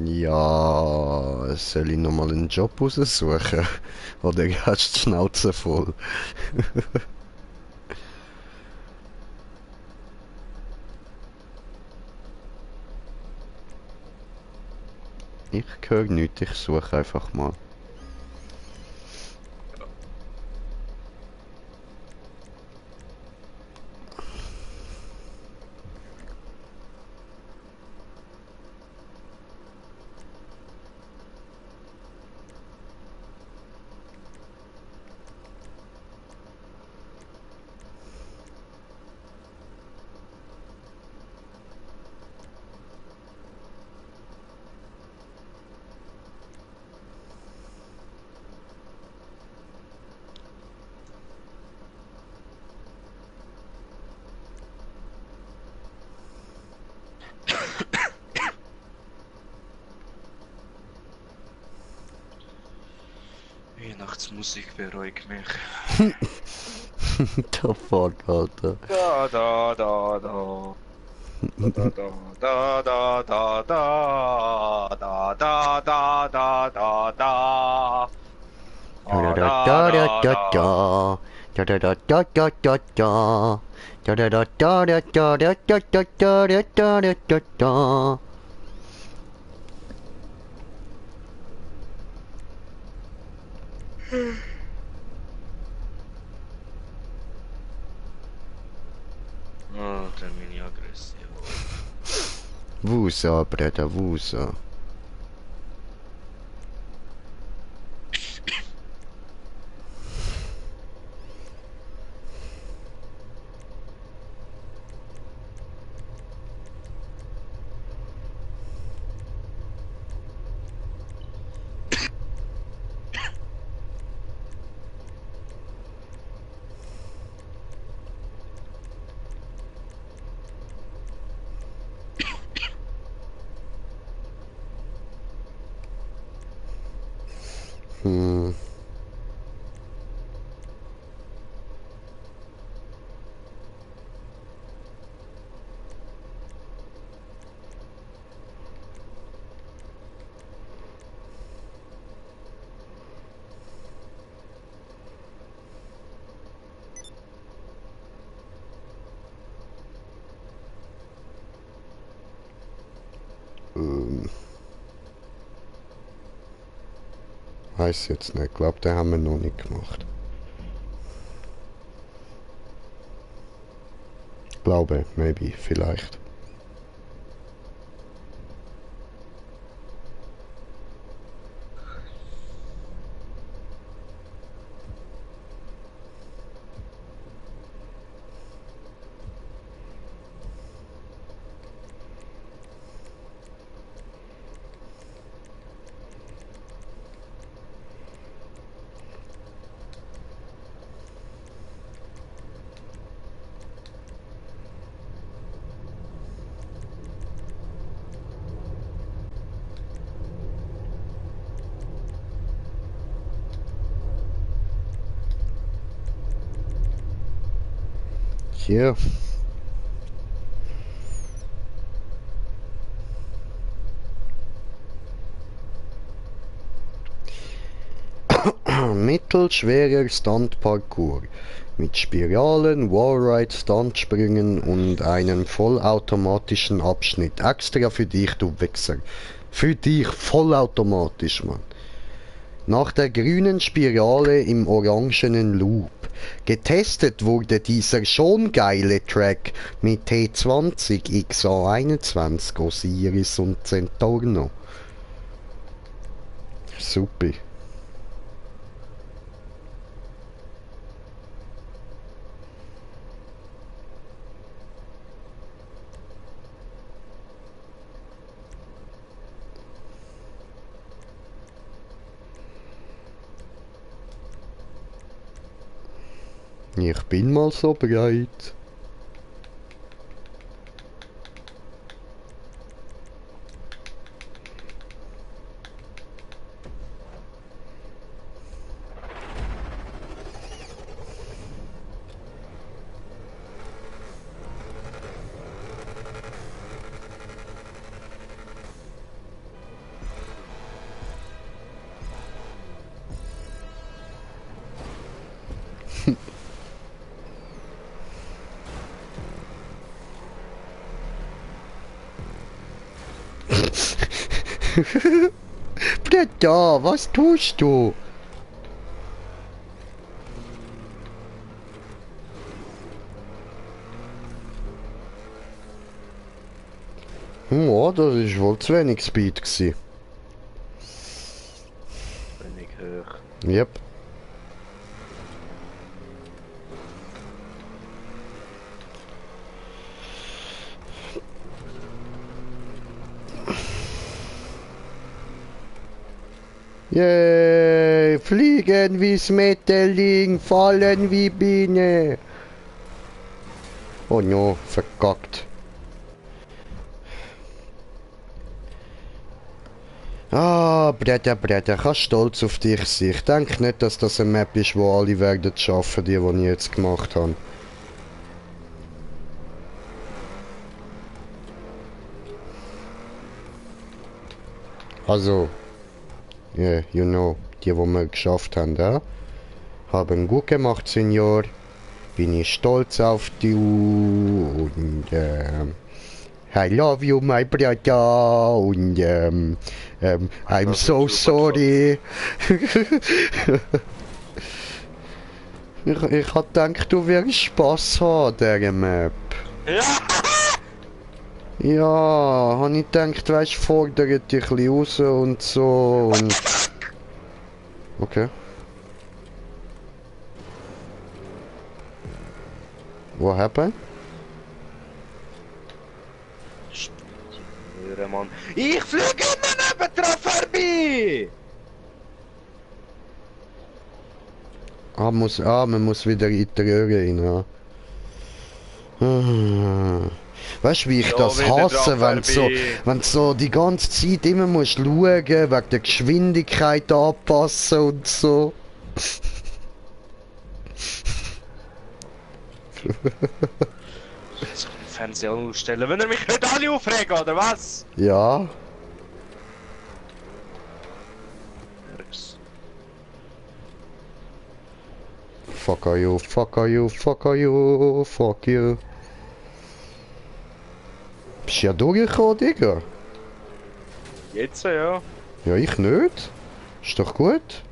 Ja, soll ich nochmal einen Job raussuchen? Oder hast du die Schnauze voll? Ich höre nichts, ich suche einfach mal. Weihnachtsmusik beruhigt mich. The fuck, Alter. Da da da da. Da da da da da da da da da da da da. Da da da da da da. Da da da da da da da. Da da da da da da da da da da da da da da. Oh, termini aggressivo. Wusa, Breda, Wusa. Hm. Weiß jetzt nicht. Glaub, den haben wir noch nicht gemacht. Glaube, maybe, vielleicht. Hier. Mittelschwerer Stunt-Parcours mit Spiralen, Wallride, Stuntsprüngen und einem vollautomatischen Abschnitt. Extra für dich, du Wichser. Für dich vollautomatisch, Mann. Nach der grünen Spirale im orangenen Loop. Getestet wurde dieser schon geile Track mit T20, XA21, Osiris und Centaurno. Super. Ich bin mal so bereit. Bleib da, was tust du? Ja, das ist wohl zu wenig Speed gewesen. Wenig hoch. Yep. Yay, fliegen wie Schmetterling, fallen wie Biene. Oh no, verkackt. Ah, Bretter, kannst stolz auf dich sein. Ich denke nicht, dass das eine Map ist, wo alle werden schaffen, die ich jetzt gemacht habe. Also, yeah, you know, die wir geschafft haben, ja? Haben gut gemacht, Senior. Bin ich stolz auf dich und I love you, my brother, und I'm so sorry. ich hab gedacht, du wirst Spaß haben, dieser Map. Ja! Ja, hab ich gedacht, weißt du, fordert dich ein bisschen raus und so und... Okay. What happened? Mann. Ich fliege immer nebendran vorbei! Man muss wieder in die Röhre rein, ja. Weißt du, wie ich Ja, das wieder hasse, dran wenn du so die ganze Zeit immer musst schauen, wegen der Geschwindigkeit anpassen und so. Jetzt kann ich den Fernseher ausstellen, wenn er mich nicht alle aufregen, oder was? Ja. Fuck you, fuck you, fuck you, fuck you. Bist du ja durchgekommen, Digga? Jetzt ja. Ja, ich nicht. Ist doch gut.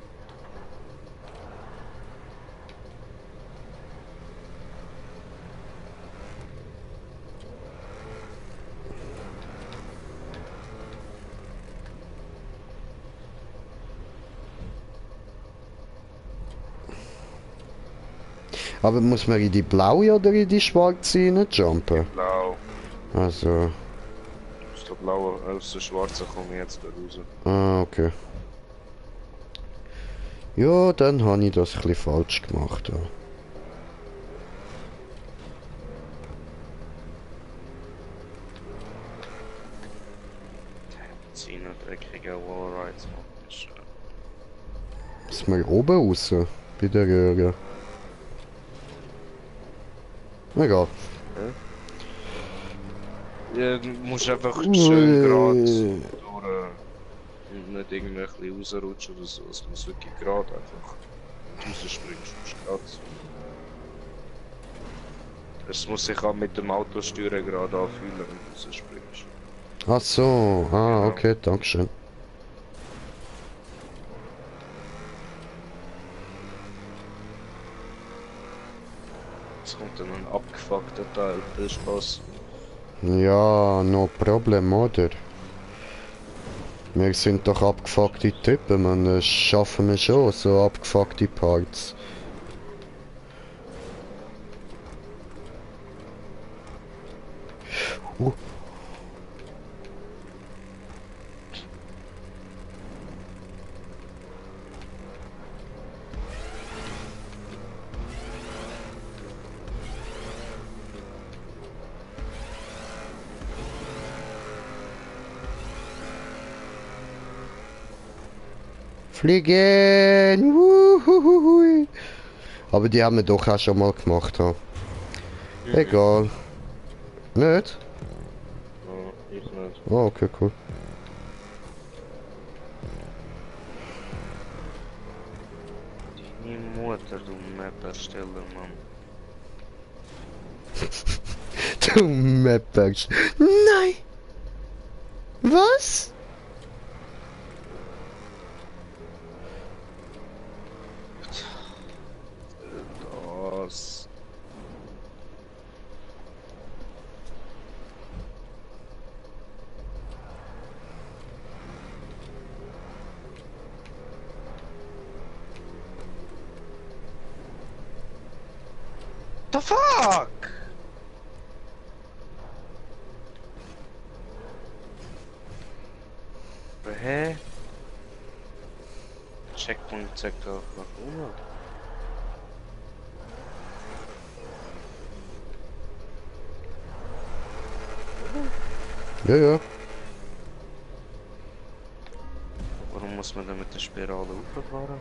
Aber muss man in die blaue oder in die schwarze jumpen? Blau. Also... Aus der blauen, aus der schwarzen komme ich jetzt da raus. Ah, okay. Ja, dann habe ich das ein bisschen falsch gemacht. Ja. Ziehen und dreckiger Wallrides, Mann. Ist mal oben raus? Bei der Röhre. Egal. Ja, du musst einfach schön gerade durch und nicht irgendwie ein bisschen rausrutschen oder so. Es muss wirklich gerade einfach rausspringst. Gerade. Es muss sich auch mit dem Autosteuern gerade anfühlen, wenn du rausspringst. Ach so, Genau. okay, dankeschön. Es kommt dann ein abgefuckter Teil. Viel Spaß. Ja, no problem, oder? Wir sind doch abgefuckte Typen, man, das schaffen wir schon, so abgefuckte Parts. Fliegen! Wuhuhui. Aber die haben wir doch auch schon mal gemacht. Ha. Egal. Nicht? Ja, ich nicht. Oh, okay, cool. Die Mutter, du Map-Ersteller, Mann. Du Meppers. Nein! Was? Das. The fuck? Hä? Checkpoint zeigt auch nach oben. Ja, ja. Warum muss man denn mit der Spirale hochfahren?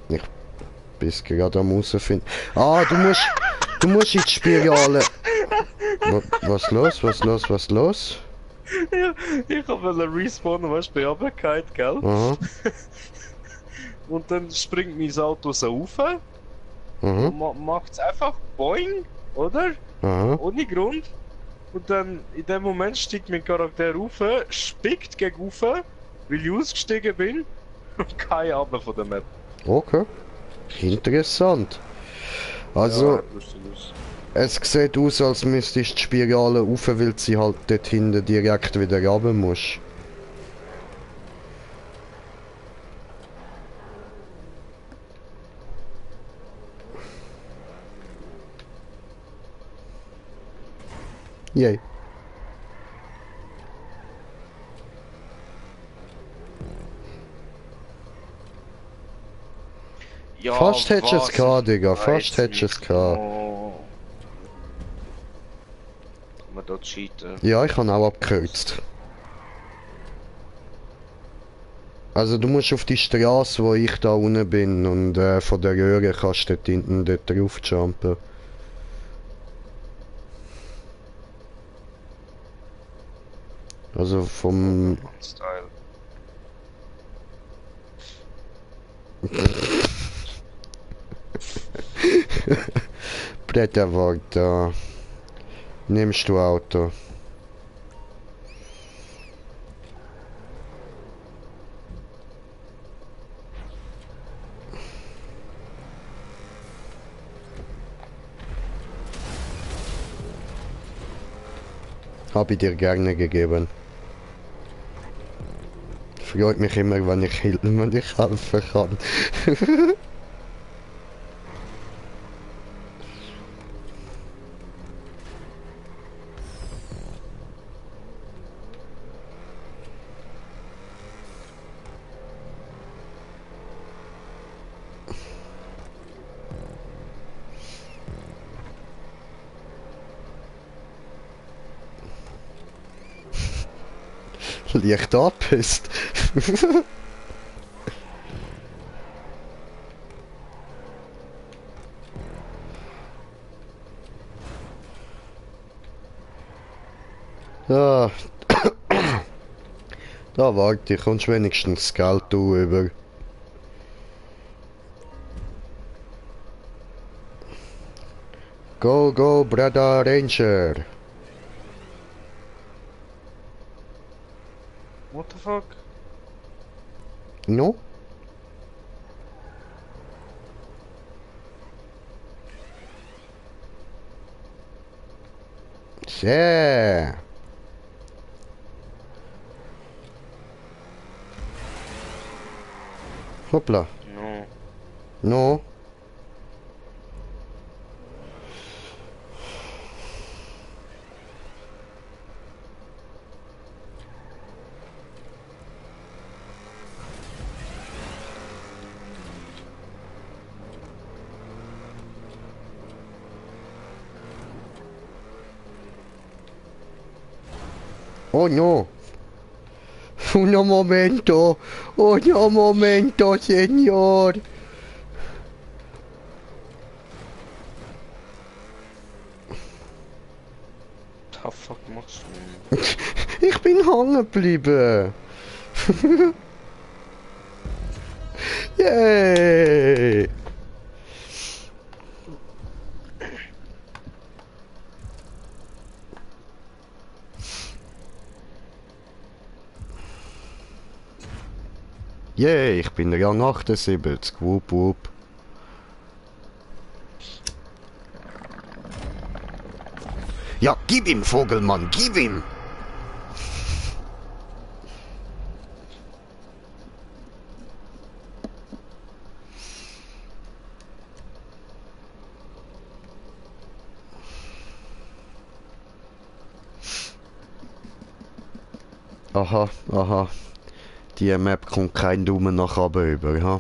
Ich bin's gerade am rausfinden. Ah, du musst in die Spirale. Was los, was los, was los? Ich hab respawnen, weißt du, bei Runtergefallen, gell? Aha, Und dann springt mein Auto so rauf, aha, macht's einfach boing, oder? aha. Ohne Grund. Und dann in dem Moment steigt mein Charakter rauf, spickt gegen rauf, weil ich ausgestiegen bin und kein runter von der Map. Okay. Interessant. Also, Ja, lustig aus. es sieht aus, als müsstest du die Spirale rauf, weil sie halt dort hinten direkt wieder runter muss. Yay. Ja, Fast hättest du es was? gehabt, Digga. Ich Fast weiß hättest du es nicht gehabt. genau. Kann man da cheaten? Ja, ich habe auch abgekürzt. Also du musst auf die Straße, wo ich da unten bin, und von der Röhre kannst du dort hinten dort drauf jumpen. Also vom... Style. Bretterwald da. Nimmst du Auto. Habe ich dir gerne gegeben. Freut mich immer, wenn ich helfen kann. Leicht abpisst. Ja. Da warte ich, kommst wenigstens das Geld du über. Go, go, Brother Ranger. What the fuck? No? Sehr. Hoppla. No. No. Oh no. Un momento, señor. The fuck machst du? Ich bin hängen geblieben. Yay. Yeah, ich bin Rang 78. Wup wup. Ja, gib ihm, Vogelmann, gib ihm! Aha, aha. Die Map kommt kein Daumen nach oben über, ha?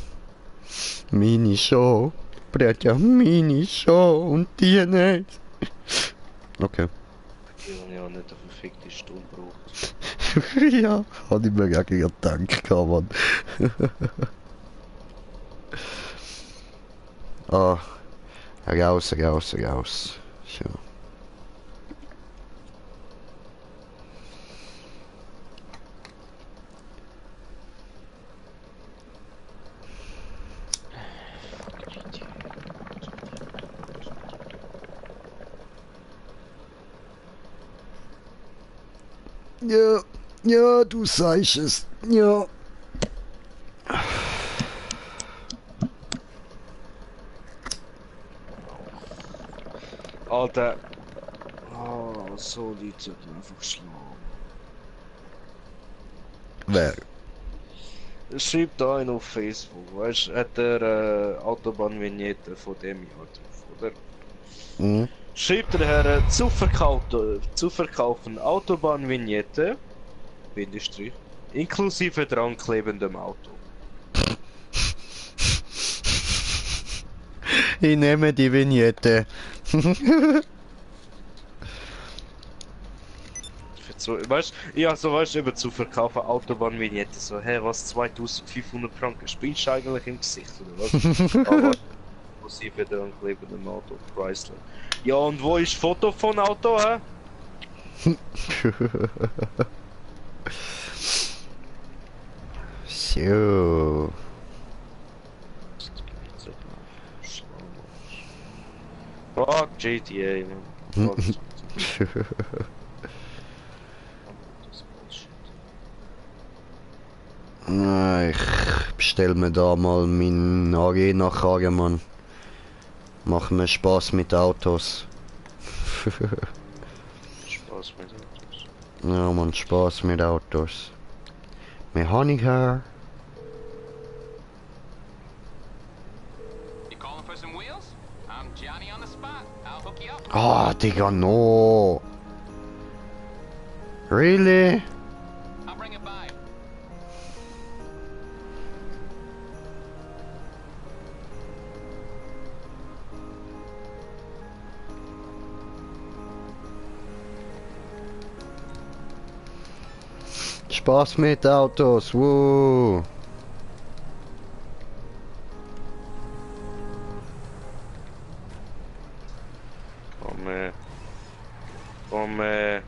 Meine schon. Brett ja meine schon und die nicht. Okay. Die habe ja nicht eine verfickte Stunde gebraucht. Ja, hab ich mir gegen gedacht, Mann. Ah, raus, raus, raus. So. Ja, ja, du sagst es. Ja. Alter. Oh, so Leute sollten einfach schlagen. Wer? Schreibt da einen auf Facebook, weißt du, hat der Autobahnvignette von dem Jahr drauf, oder? Hm? Schreibt der Herr zu verkaufen Autobahnvignette, Bindestrich, inklusive dran klebendem Auto. Ich nehme die Vignette. Weißt du, ja, so weißt du, eben zu verkaufen Autobahnvignette, so, hä, was, 2500 Franken, spielst du eigentlich im Gesicht, oder was? Aber inklusive dran klebendem Auto, Chrysler. Ja, und wo ist Foto von Auto, hä? So. Fuck GTA, man. Fuck GTA. Na, ich bestell mir da mal meinen Arena-Karren, Mann. Mach mir Spaß mit Autos. Spaß mit Autos. Ja, Mann, Spaß mit Autos. Mechaniker. You calling for some wheels? I'm Johnny on the spot. I'll hook you up. Ah, Digga, no. Really? I'll bring it by. Spaß mit Autos, woo. Come. Come.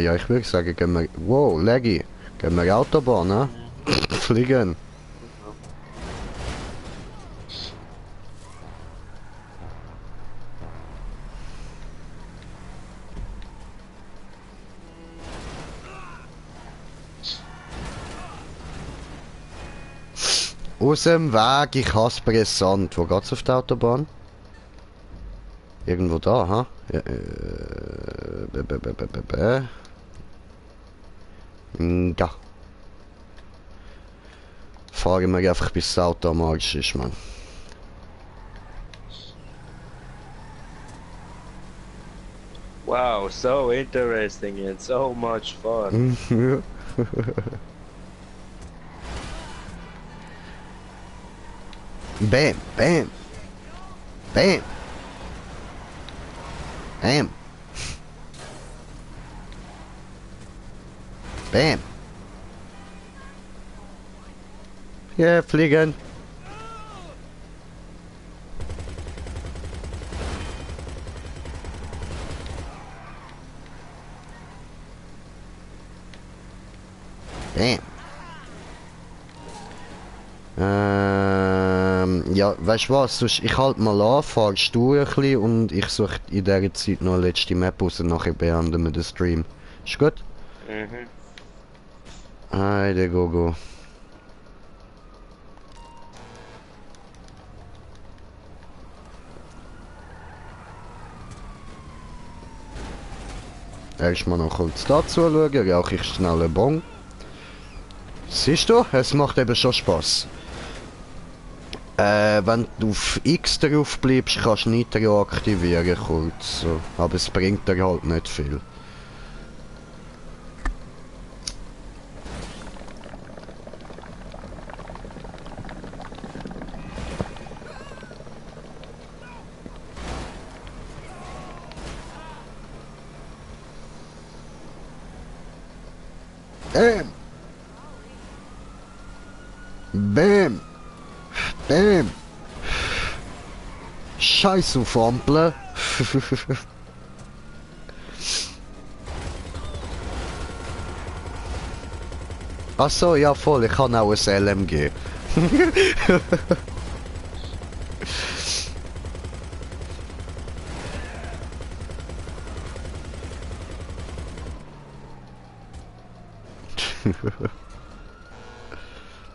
Ja, ich würde sagen, gehen wir... Wow, Leggy. Gehen wir Autobahn, ne? Fliegen. Aus dem Weg, ich hasse brisant. Wo geht's auf der Autobahn? Irgendwo da, ha? Ja, da. Fahren wir einfach bis das Auto am Arsch ist, Mann. Wow, so interesting and so much fun. Bam, bam. Bam. Bam. Bam. Ja, fliegen. Damn. Ja, weißt du was? Sonst, ich halt mal an, fahrst du ein bisschen und ich suche in dieser Zeit noch eine letzte Map raus und nachher beenden wir den Stream. Ist gut? Mhm. Heide, go. Erstmal noch kurz dazu schauen, rauche ich schnell einen Bon. Siehst du, es macht eben schon Spaß. Wenn du auf X drauf bleibst, kannst du Nitro aktivieren kurz. So. Aber es bringt dir halt nicht viel. Bam! Bam! Scheiß auf Ampeln! Ach so, ja voll, ich kann auch ein LMG.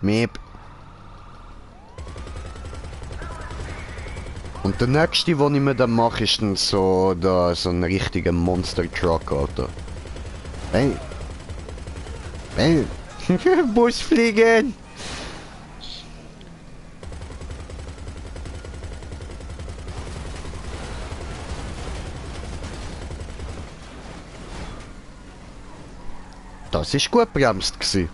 Miep. Und der nächste, den ich mir dann mache, ist dann so, so ein richtiger Monster Truck, Alter. Hey! Hey! Bus fliegen! Das ist gut bremst gsi.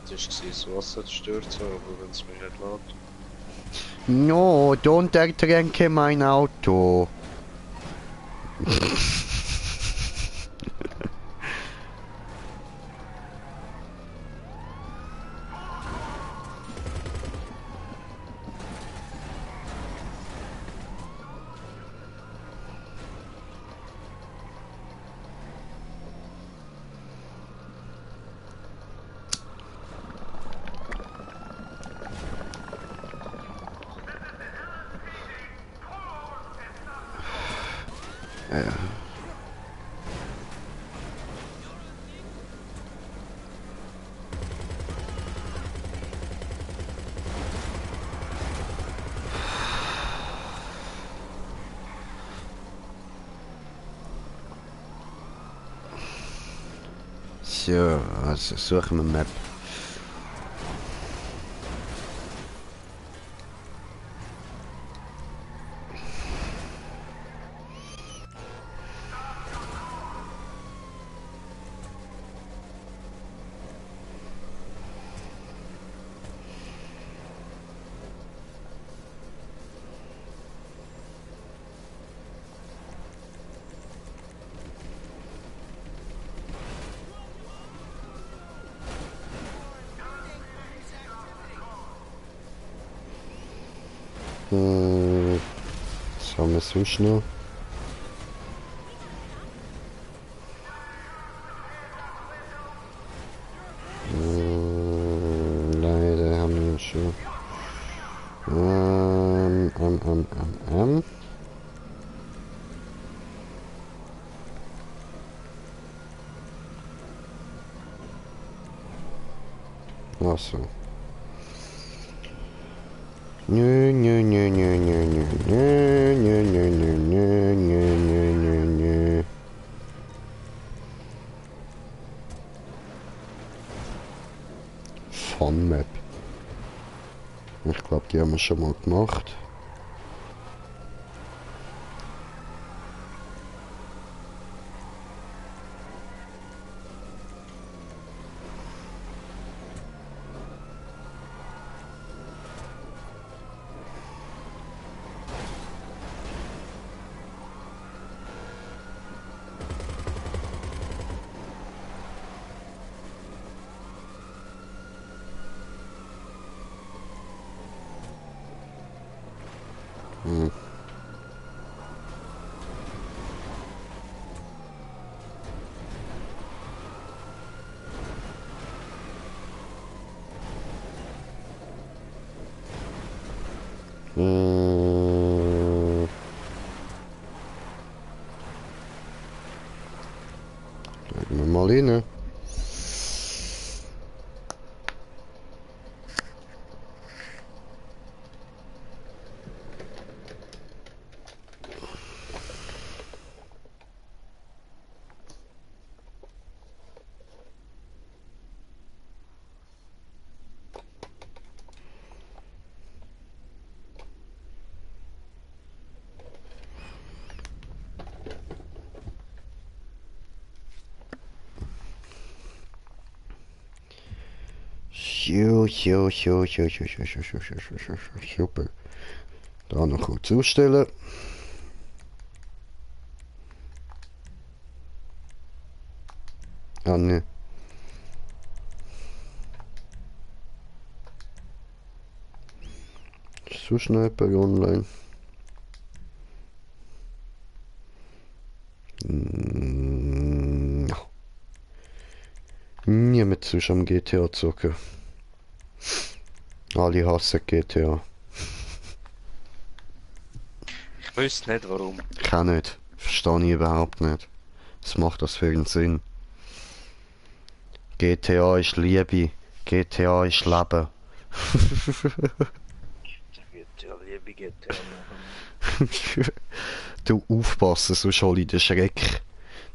Das war das Wasser zu stürzen, aber wenn es mich nicht lässt. No, don't ertränke mein Auto. So, also suchen wir Map. Was haben wir sonst noch? Leider haben wir schon. Ach so. Nö, nö, nö, nö, nö, nö, nö, nö, nö, nö, nö, nö, nö, nö, nö. Fun Map. Ich glaube, die haben wir schon mal gemacht. Mm. Legen wir mal rein. Super. Da noch kurz ausstellen. Ah, ne. So schnell bei online. Ja. Niemand sonst am GTA zocken. Alle hassen GTA. Ich wüsste nicht warum. Ich auch nicht. Verstehe ich überhaupt nicht. Was macht das für einen Sinn? GTA ist Liebe. GTA ist Leben. GTA, liebe GTA machen. Du aufpassen, sonst hol ich den Schreck.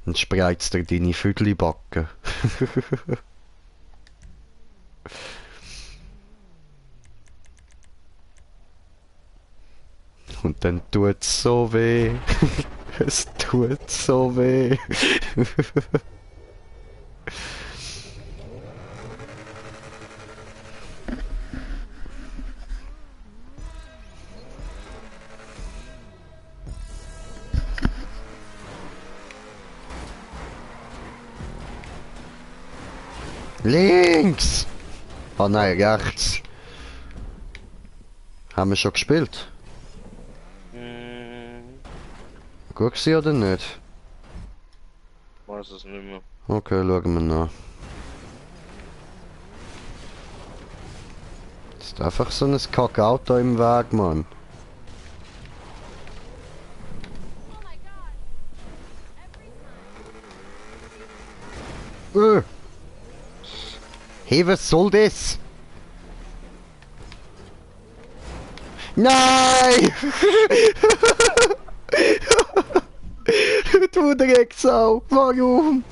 Dann spreizt dir deine Vögelbacken. Und dann tut's so weh. Es tut so weh. Links! Ah nein, rechts. Haben wir schon gespielt? Gut gewesen oder nicht? Weiß es nicht mehr. Okay, schauen wir nach. Das ist einfach so ein Kackauto im Weg, Mann. Hey, was soll das? Nein! Du Drecksau, warum?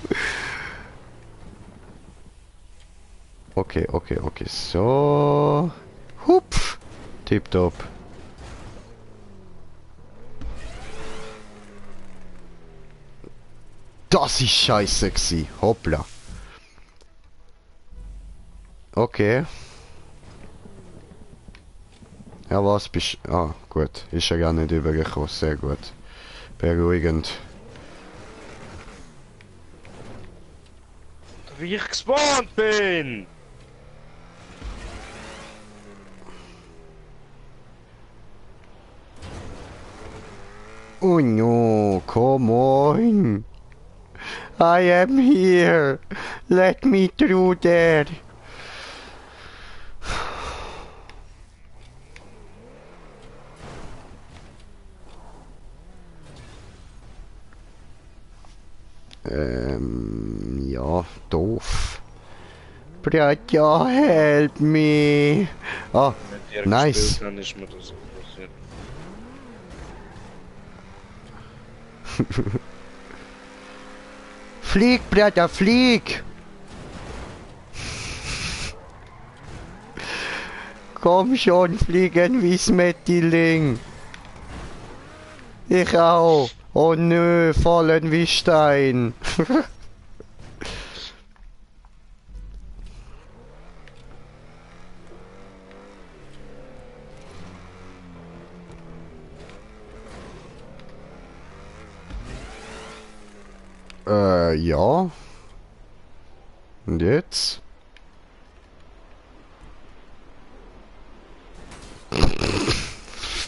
Okay, so. Hupf. Tipptopp. Das ist scheiße gsi. Hoppla. Okay. Ja, was bist... Ah, gut. Ist ja gar nicht übergekommen. Sehr gut. Beruhigend. Wie ich gespawnt bin! Oh no, come on. I am here. Let me through there. Ja, doof. Bratja, help me. Ah, Wenn wir nice. gespielt haben, ist mir das so passiert. Flieg, Bratja, flieg. Komm schon, fliegen wie Smettiling. Ich auch. Oh nö, fallen wie Stein. Ja. Und jetzt?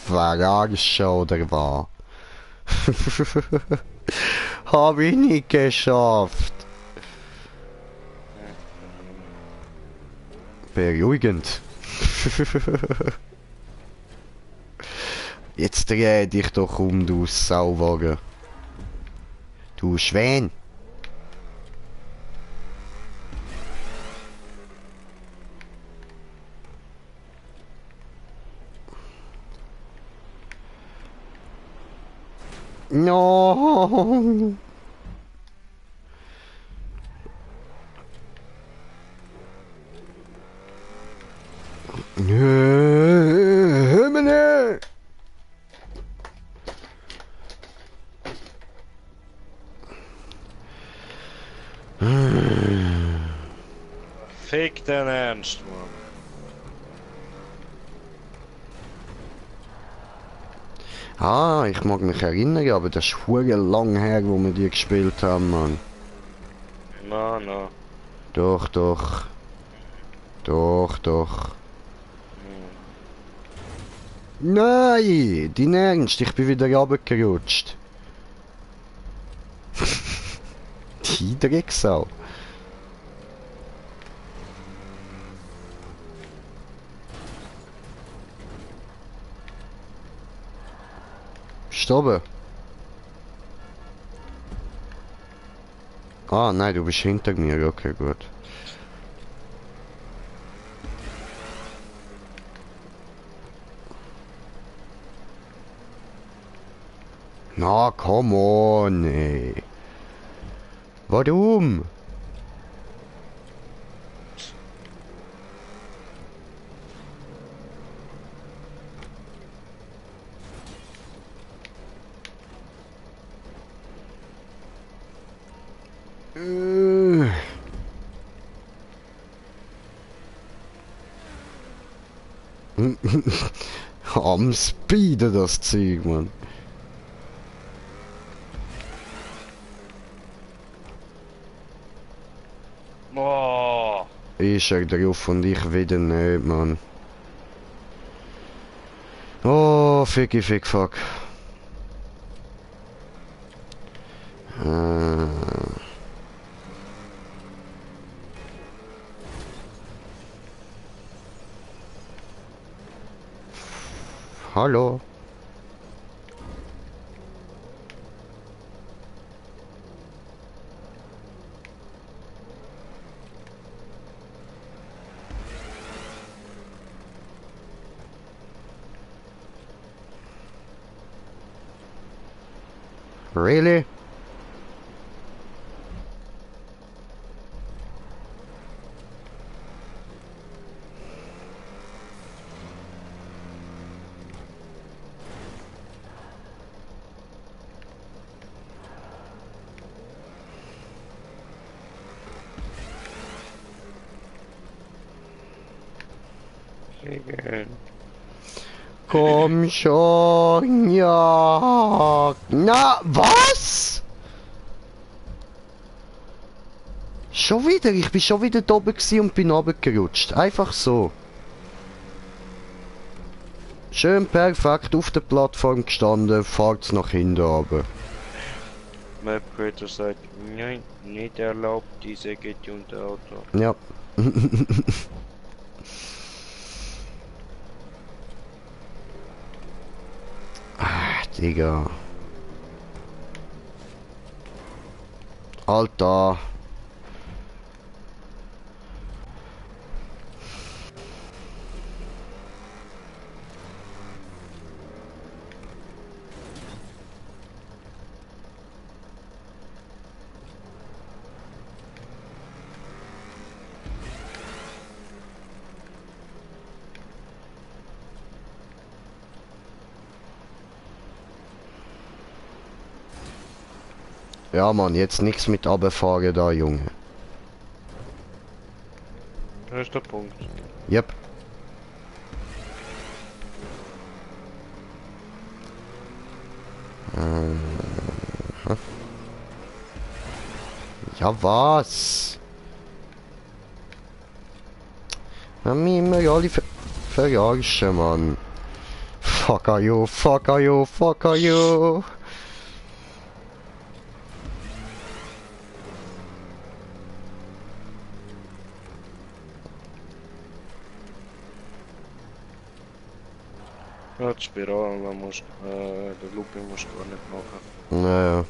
Verarsche oder war? Hab ich nicht geschafft. Beruhigend. Jetzt dreh dich doch um, du Sauwagen. Du Schwein. No. Himmel. Fick den Ernst, Mann. Ah, ich mag mich erinnern, aber das ist verdammt lang her, wo wir die gespielt haben, Mann. Na, na. Doch, doch. Doch, doch. Nein, dein Ernst, ich bin wieder runtergerutscht. Die Drecksau. Bist du oben? Ah, nein, du bist hinter mir, okay, gut. Na, come on, ey. Warum? Am Speeden das Zeug, Mann. Oh. Ist er drauf und ich wieder nicht, Mann. Oh, ficky fick fuck. Hallo. Really? Komm schon, ja. Na, was? Schon wieder? Ich bin schon wieder da oben gewesen und bin runtergerutscht. Einfach so. Schön perfekt auf der Plattform gestanden, fahrt's nach hinten runter. Map Creator sagt, nein, nicht erlaubt, diese getunte Auto. Ja. Ah, Digga. Alter. Ja, Mann, jetzt nichts mit runterfahren da, Junge. Das ist der Punkt. Yep. Ja, was? Haben mich immer alle verarschen, Mann. Fuck are you, fuck are you, fuck are you. Ja, die Spirale musst den Looping musst du gar nicht machen. Naja.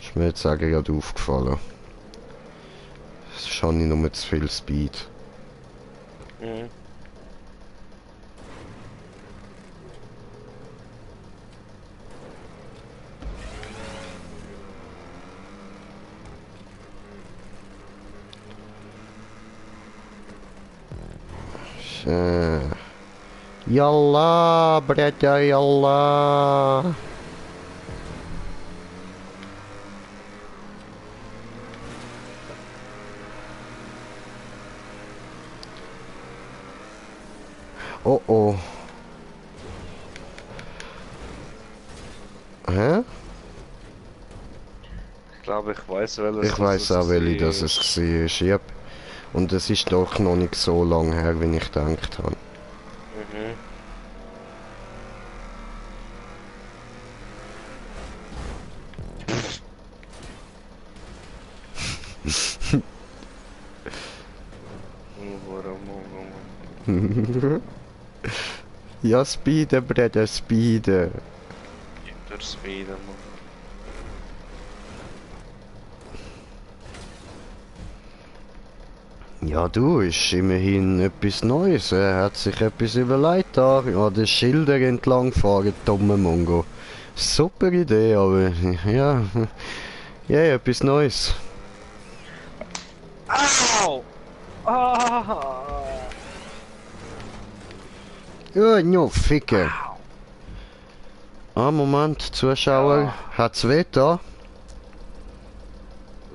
Ist mir jetzt eigentlich gerade aufgefallen. Es ist schon nicht nur zu viel Speed. Mhm. Yallah, bretja, yallah. Oh oh. Hä? Ich glaube, ich weiß welches. Ich weiß auch, welche das es war. Yep. Und es ist doch noch nicht so lange her, wie ich gedacht habe. Mhm. Ja, speeden, Bruder, speeden. Durchs Wieder, Mann. Ja, du, ist immerhin etwas Neues. Er hat sich etwas überlegt da. An den Schildern entlang fahren, dumme Mongo. Super Idee, aber ja. Ja, etwas Neues. Au! Ah! Ja, no, Ficke. Ah, Moment, Zuschauer. Hat's weh da?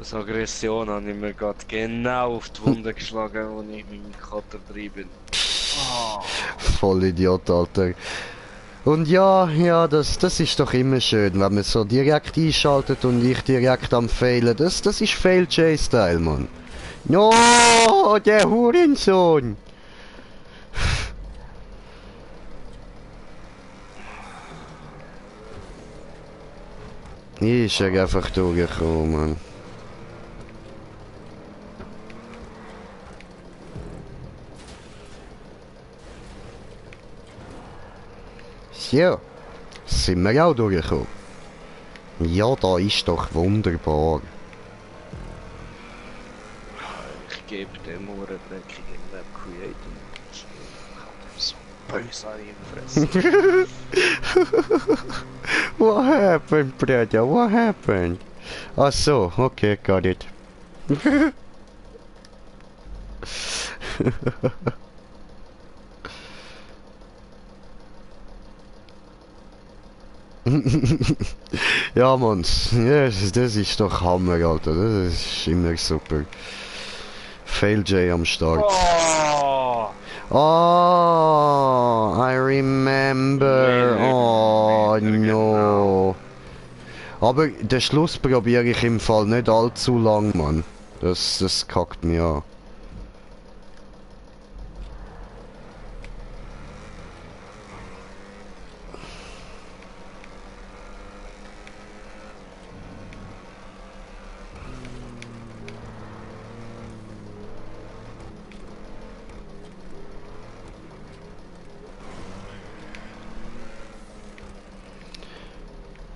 Aus Aggression habe ich mir gerade genau auf die Wunde geschlagen, wo ich mit dem Kater drin bin. Voll Idiot, Alter. Und ja, das ist doch immer schön, wenn man so direkt einschaltet und ich direkt am Failen. Das ist Fail-J-Style, Mann. No, der Hurensohn! Ist er einfach durchgekommen, Mann. So, sind wir auch durchgekommen. Ja, da ist doch wunderbar. Ich gebe dem Uhrendreckigen Map Creator. So böse an ihm fressen. What happened, brother? What happened? Ach so, okay, got it. Ja, Mann, ja, das ist doch Hammer, Alter. Das ist immer super. Fail J am Start. Oh! Oh, I remember. Oh, no. Aber den Schluss probiere ich im Fall nicht allzu lang, Mann. Das kackt mich an.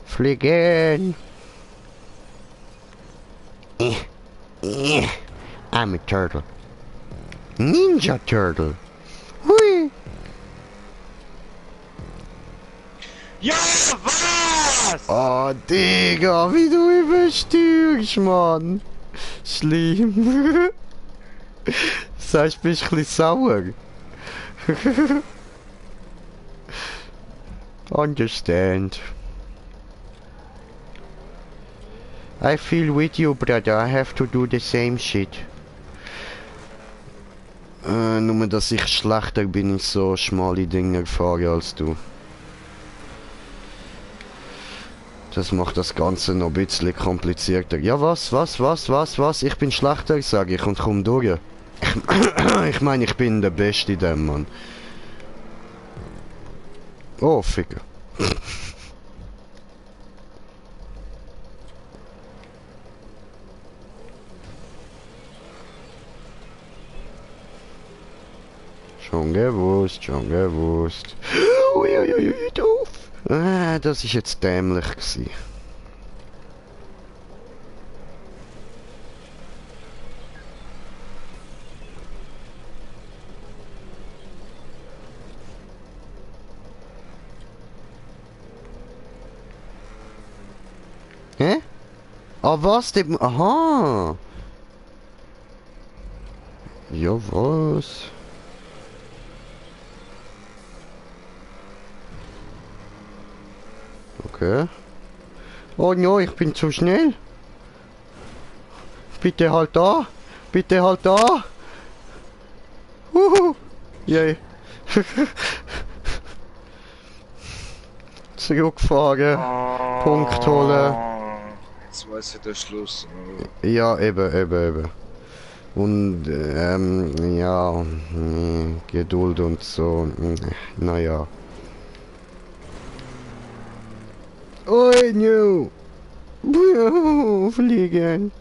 Fliegen! I'm a turtle. Ninja Turtle! Hui! Ja, was? Oh, Digga, wie du überstürst, Mann! Schlimm! Sagst du, bist ein bisschen sauer? Understand. I feel with you, brother. I have to do the same shit. Nur, dass ich schlechter bin in so schmale Dinge fahre als du. Das macht das Ganze noch ein bisschen komplizierter. Ja, was? Ich bin schlechter, sage ich, und komm durch. Ich meine, ich bin der Beste in dem, Mann. Oh, Ficker. Schon gewusst, schon gewusst. Uiuiui, doof. Das ist jetzt dämlich gewesen. Hä? Ah, was? Aha! Ja, was? Okay. Oh no, ich bin zu schnell. Bitte halt da. Bitte halt da. Yay. Zurückfahren. Punkt holen. Jetzt weiß ich den Schluss. Ja, eben. Und, ja, Geduld und so, naja. Oi, no! Fliegen!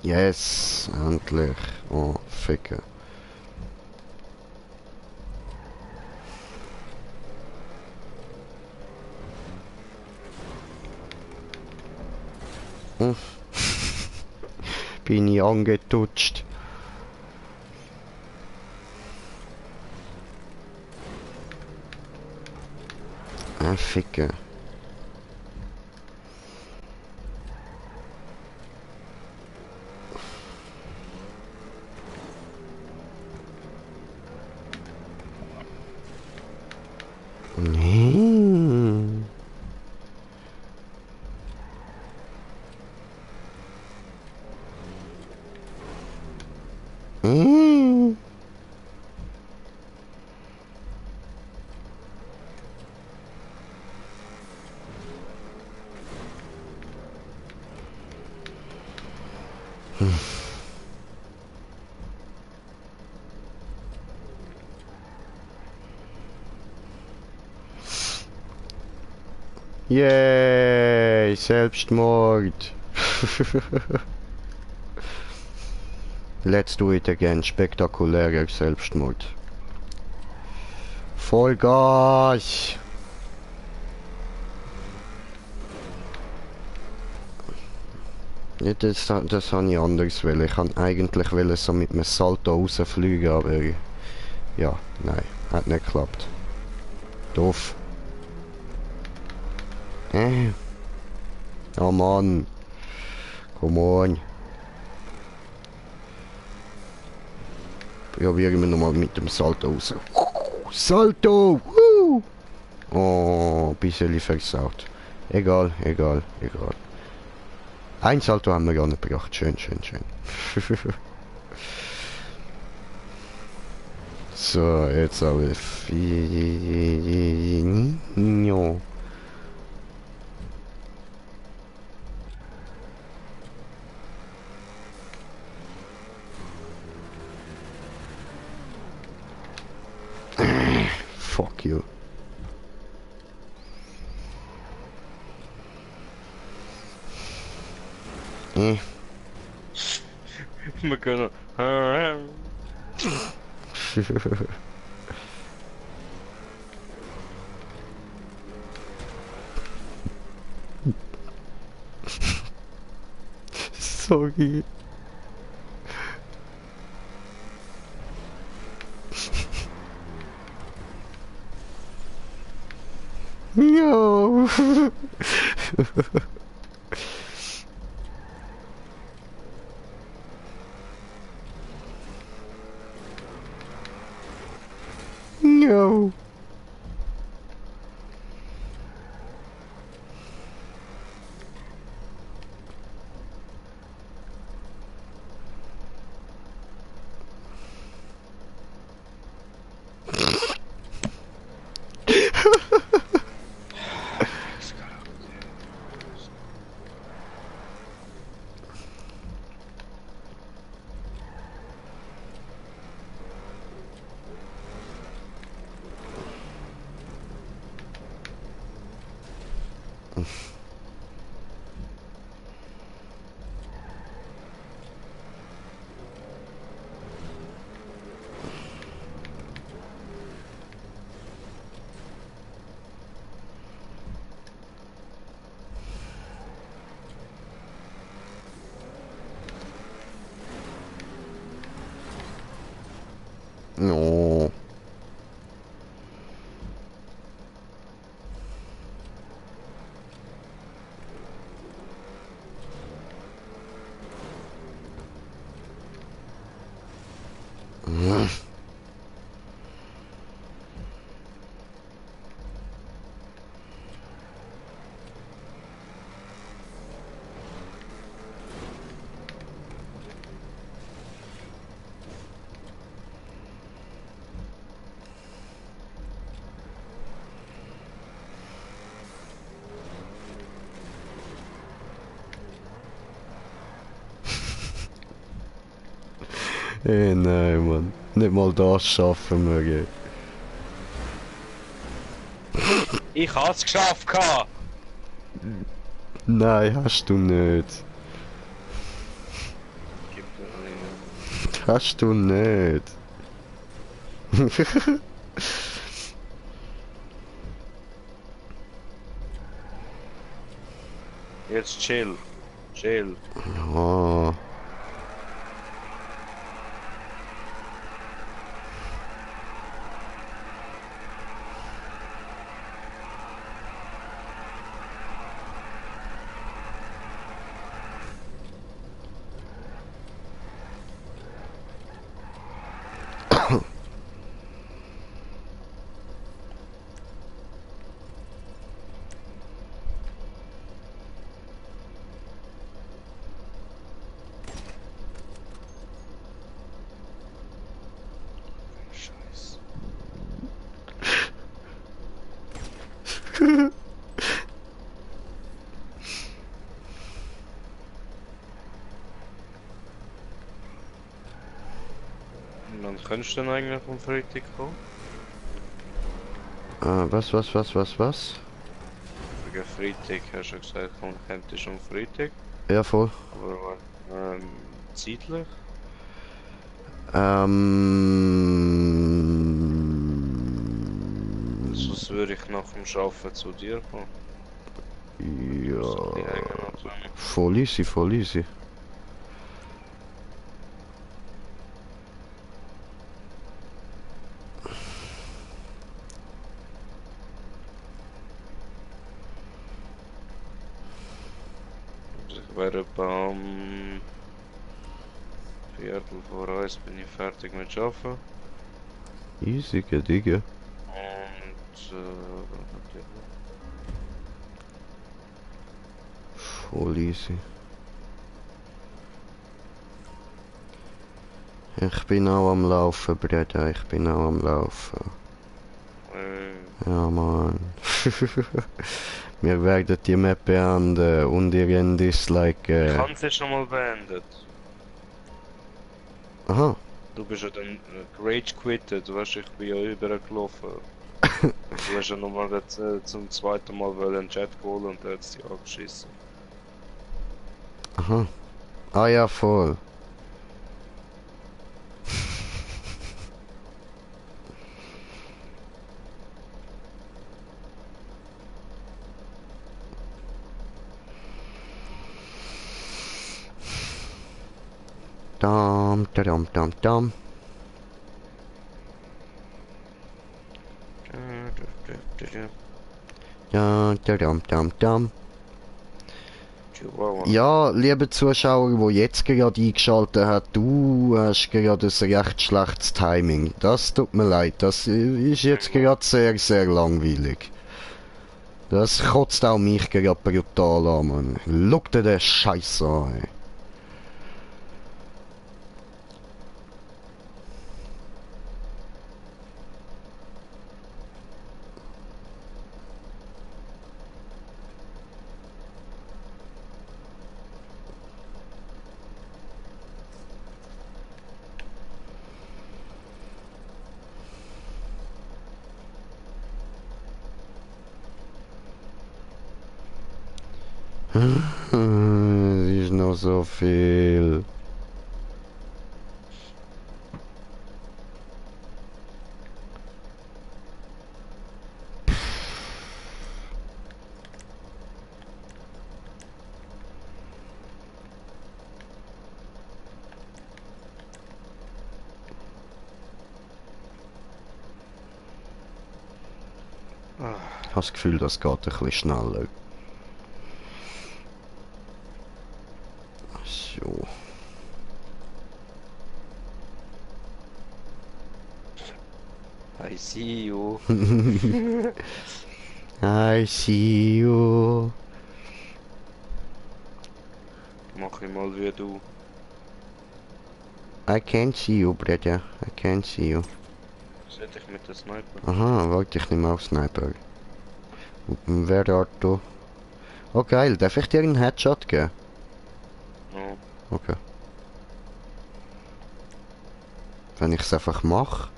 Yes, endlich. Oh, Ficke. Bin ich angetutscht. Ficke. Nee. Yay, Selbstmord. Let's do it again. Spektakulärer Selbstmord. Vollgas. Ja, das habe ich anders wollen. Ich wollte eigentlich so mit einem Salto rausfliegen, aber ja, nein, hat nicht geklappt. Doof. Oh Mann. Come on. Probieren wir nochmal mit dem Salto raus. Salto! Woo! Oh, ein bisschen versaut. Egal. Ein Salto haben wir gar nicht gebracht. Schön. So, jetzt aber 4. Fuck you. Wir können. Sorry. No. No. Nein, Mann. Nicht mal das schaffen wir. Ey. Ich hab's geschafft gehabt. Nein, hast du nicht. Gib mir nicht. Hast du nicht. Jetzt chill. Chill. Oh. Scheiße. Wann kannst du denn eigentlich vom Freitag kommen? Was? Wegen Freitag hast du gesagt, komm, könntest du am Freitag. Ja, voll. Aber zeitlich? Sonst würde ich nach dem Arbeiten zu dir kommen. So, die Ja. hängen noch dran. Voll easy, voll easy. Also ich wäre etwa um Viertel vor 1 bin ich fertig mit Arbeiten. Easy, Digga. Und Voll easy. Ich bin auch am Laufen, Bruder. Ich bin auch am Laufen. Ja, Mann. Wir werden die Map beenden und ihren Dislike. ich habe es schon mal beendet. Aha. Du bist ja dann Rage quittet, du weißt, ich bin ja übergelaufen. Du hast ja nochmal zum zweiten Mal den Chat geholt und er hat dich angeschissen. Aha. Ah ja, voll. Dam, dam, dam, dam. Ja, dam, dam, dam. Chihuahua. Ja, liebe Zuschauer, die jetzt gerade eingeschaltet hat, du hast gerade ein recht schlechtes Timing. Das tut mir leid, das ist jetzt gerade sehr, sehr langweilig. Das kotzt auch mich gerade brutal an, Mann. Schau dir den Scheiß an, ey. Es ist noch so viel. Ich habe das Gefühl, das geht ein bisschen schneller. So. I see you. I see you. Mach ich mal wie du. I can't see you, brother. I can't see you. Sollte ich mit der Sniper? Aha, wollte ich nicht mehr auf Sniper. Wer dort du? Oh geil, darf ich dir einen Headshot geben? No. Okay. Wenn ich es einfach mache.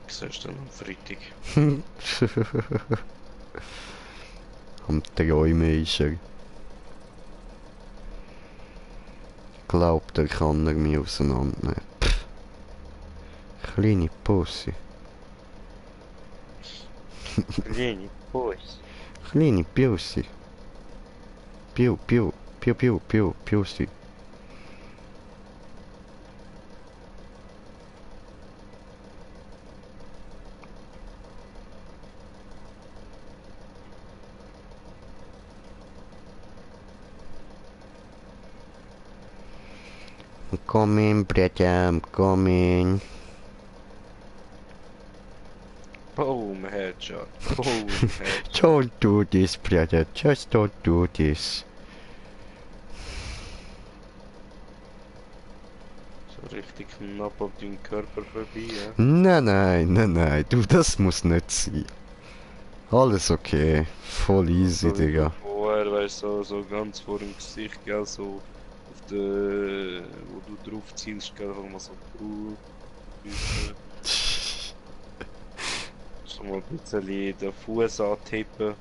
Was siehst du denn am Freitag? Am Träumen ist er. Glaubt er, kann er mich auseinandernehmen. Pff. Kleine Pussy. Kleine Boys. Kleine Pussy. Piu, piu, piu, piu, piu, Pussy. Come in, Brett, come in. Boom, Headshot. Boom, Headshot. Don't do this, brother. Just don't do this. So richtig knapp auf deinem Körper vorbei, ja? Nein, nein, nein, nein. Du, das muss nicht sein. Alles okay. Voll easy, Digga. Vorher, weißt du, so ganz vor dem Gesicht, gell, so auf der, wo du drauf zielst, gell, mal so so mal ein bisschen den Fuß antippen.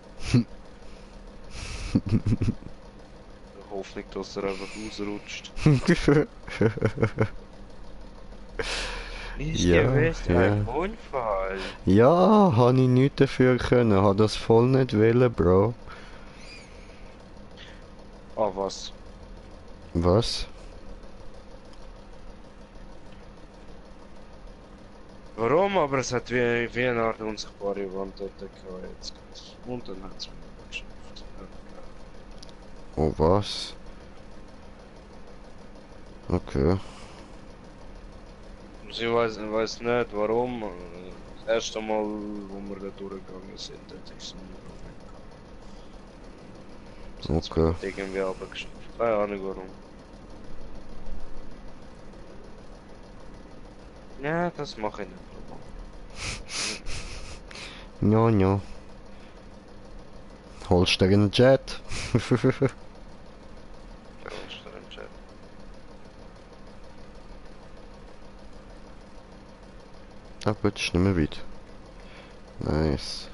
Hoffentlich, dass er einfach ausrutscht. Ist Ja, gewesen ja. ein Unfall? Ja, habe ich nichts dafür können. Habe das voll nicht wollen, Bro. Ah, was? Was? Warum? Aber es hat wie eine Art unsichtbare Wand dort gehabt jetzt. Und dann hat es mir geschafft. Oh, was? Okay. Sie weiß nicht warum. Das erste Mal, wo wir da durchgegangen sind, hat ich es nicht gehabt. Okay. Irgendwie aber geschafft. Keine Ahnung warum. Ja, das mache ich nicht. Ja, ja. Holst du einen Jet? Ah gut, ist nicht mehr weit. Nice.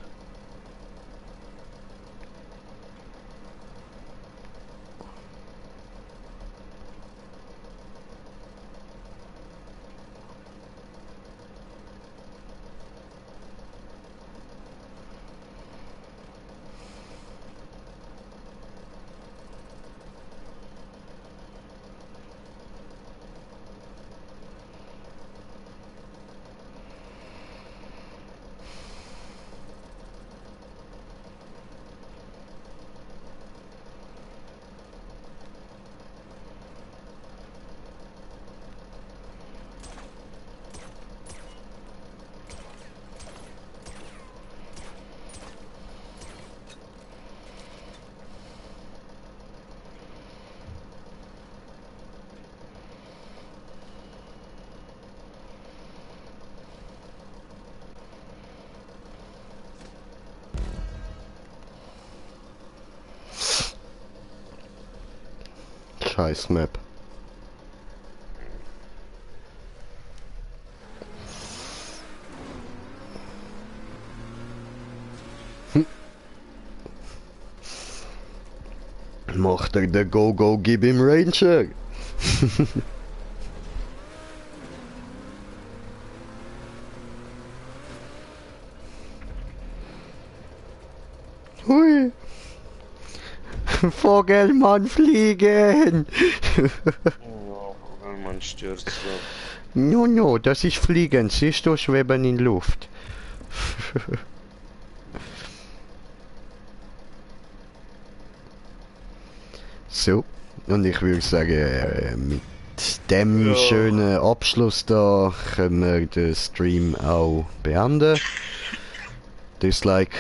Scheiß Map. Macht er den Go-Go, gib ihm Ranger. Hui. Vogelmann fliegen. Ja, wenn man stürzt. No, no, das ist Fliegen. Siehst du, schweben in Luft. So, und ich würde sagen, mit dem schönen Abschluss da können wir den Stream auch beenden. Dislike.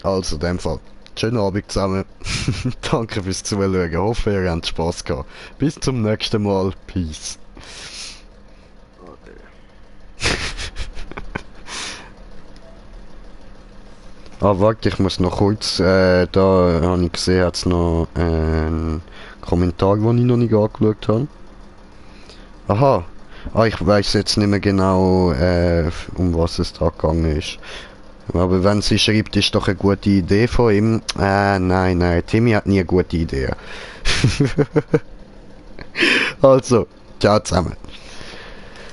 Also, in dem Fall. Schönen Abend zusammen. Danke fürs Zuschauen. Hoffe, ihr habt Spaß gehabt. Bis zum nächsten Mal. Peace. Ah, warte, ich muss noch kurz, da habe ich gesehen, hat es noch einen Kommentar, den ich noch nicht angeschaut habe. Aha. Ah, ich weiß jetzt nicht mehr genau, um was es da gegangen ist. Aber wenn sie schreibt, ist doch eine gute Idee von ihm. Nein, Timmy hat nie eine gute Idee. Also, ciao zusammen.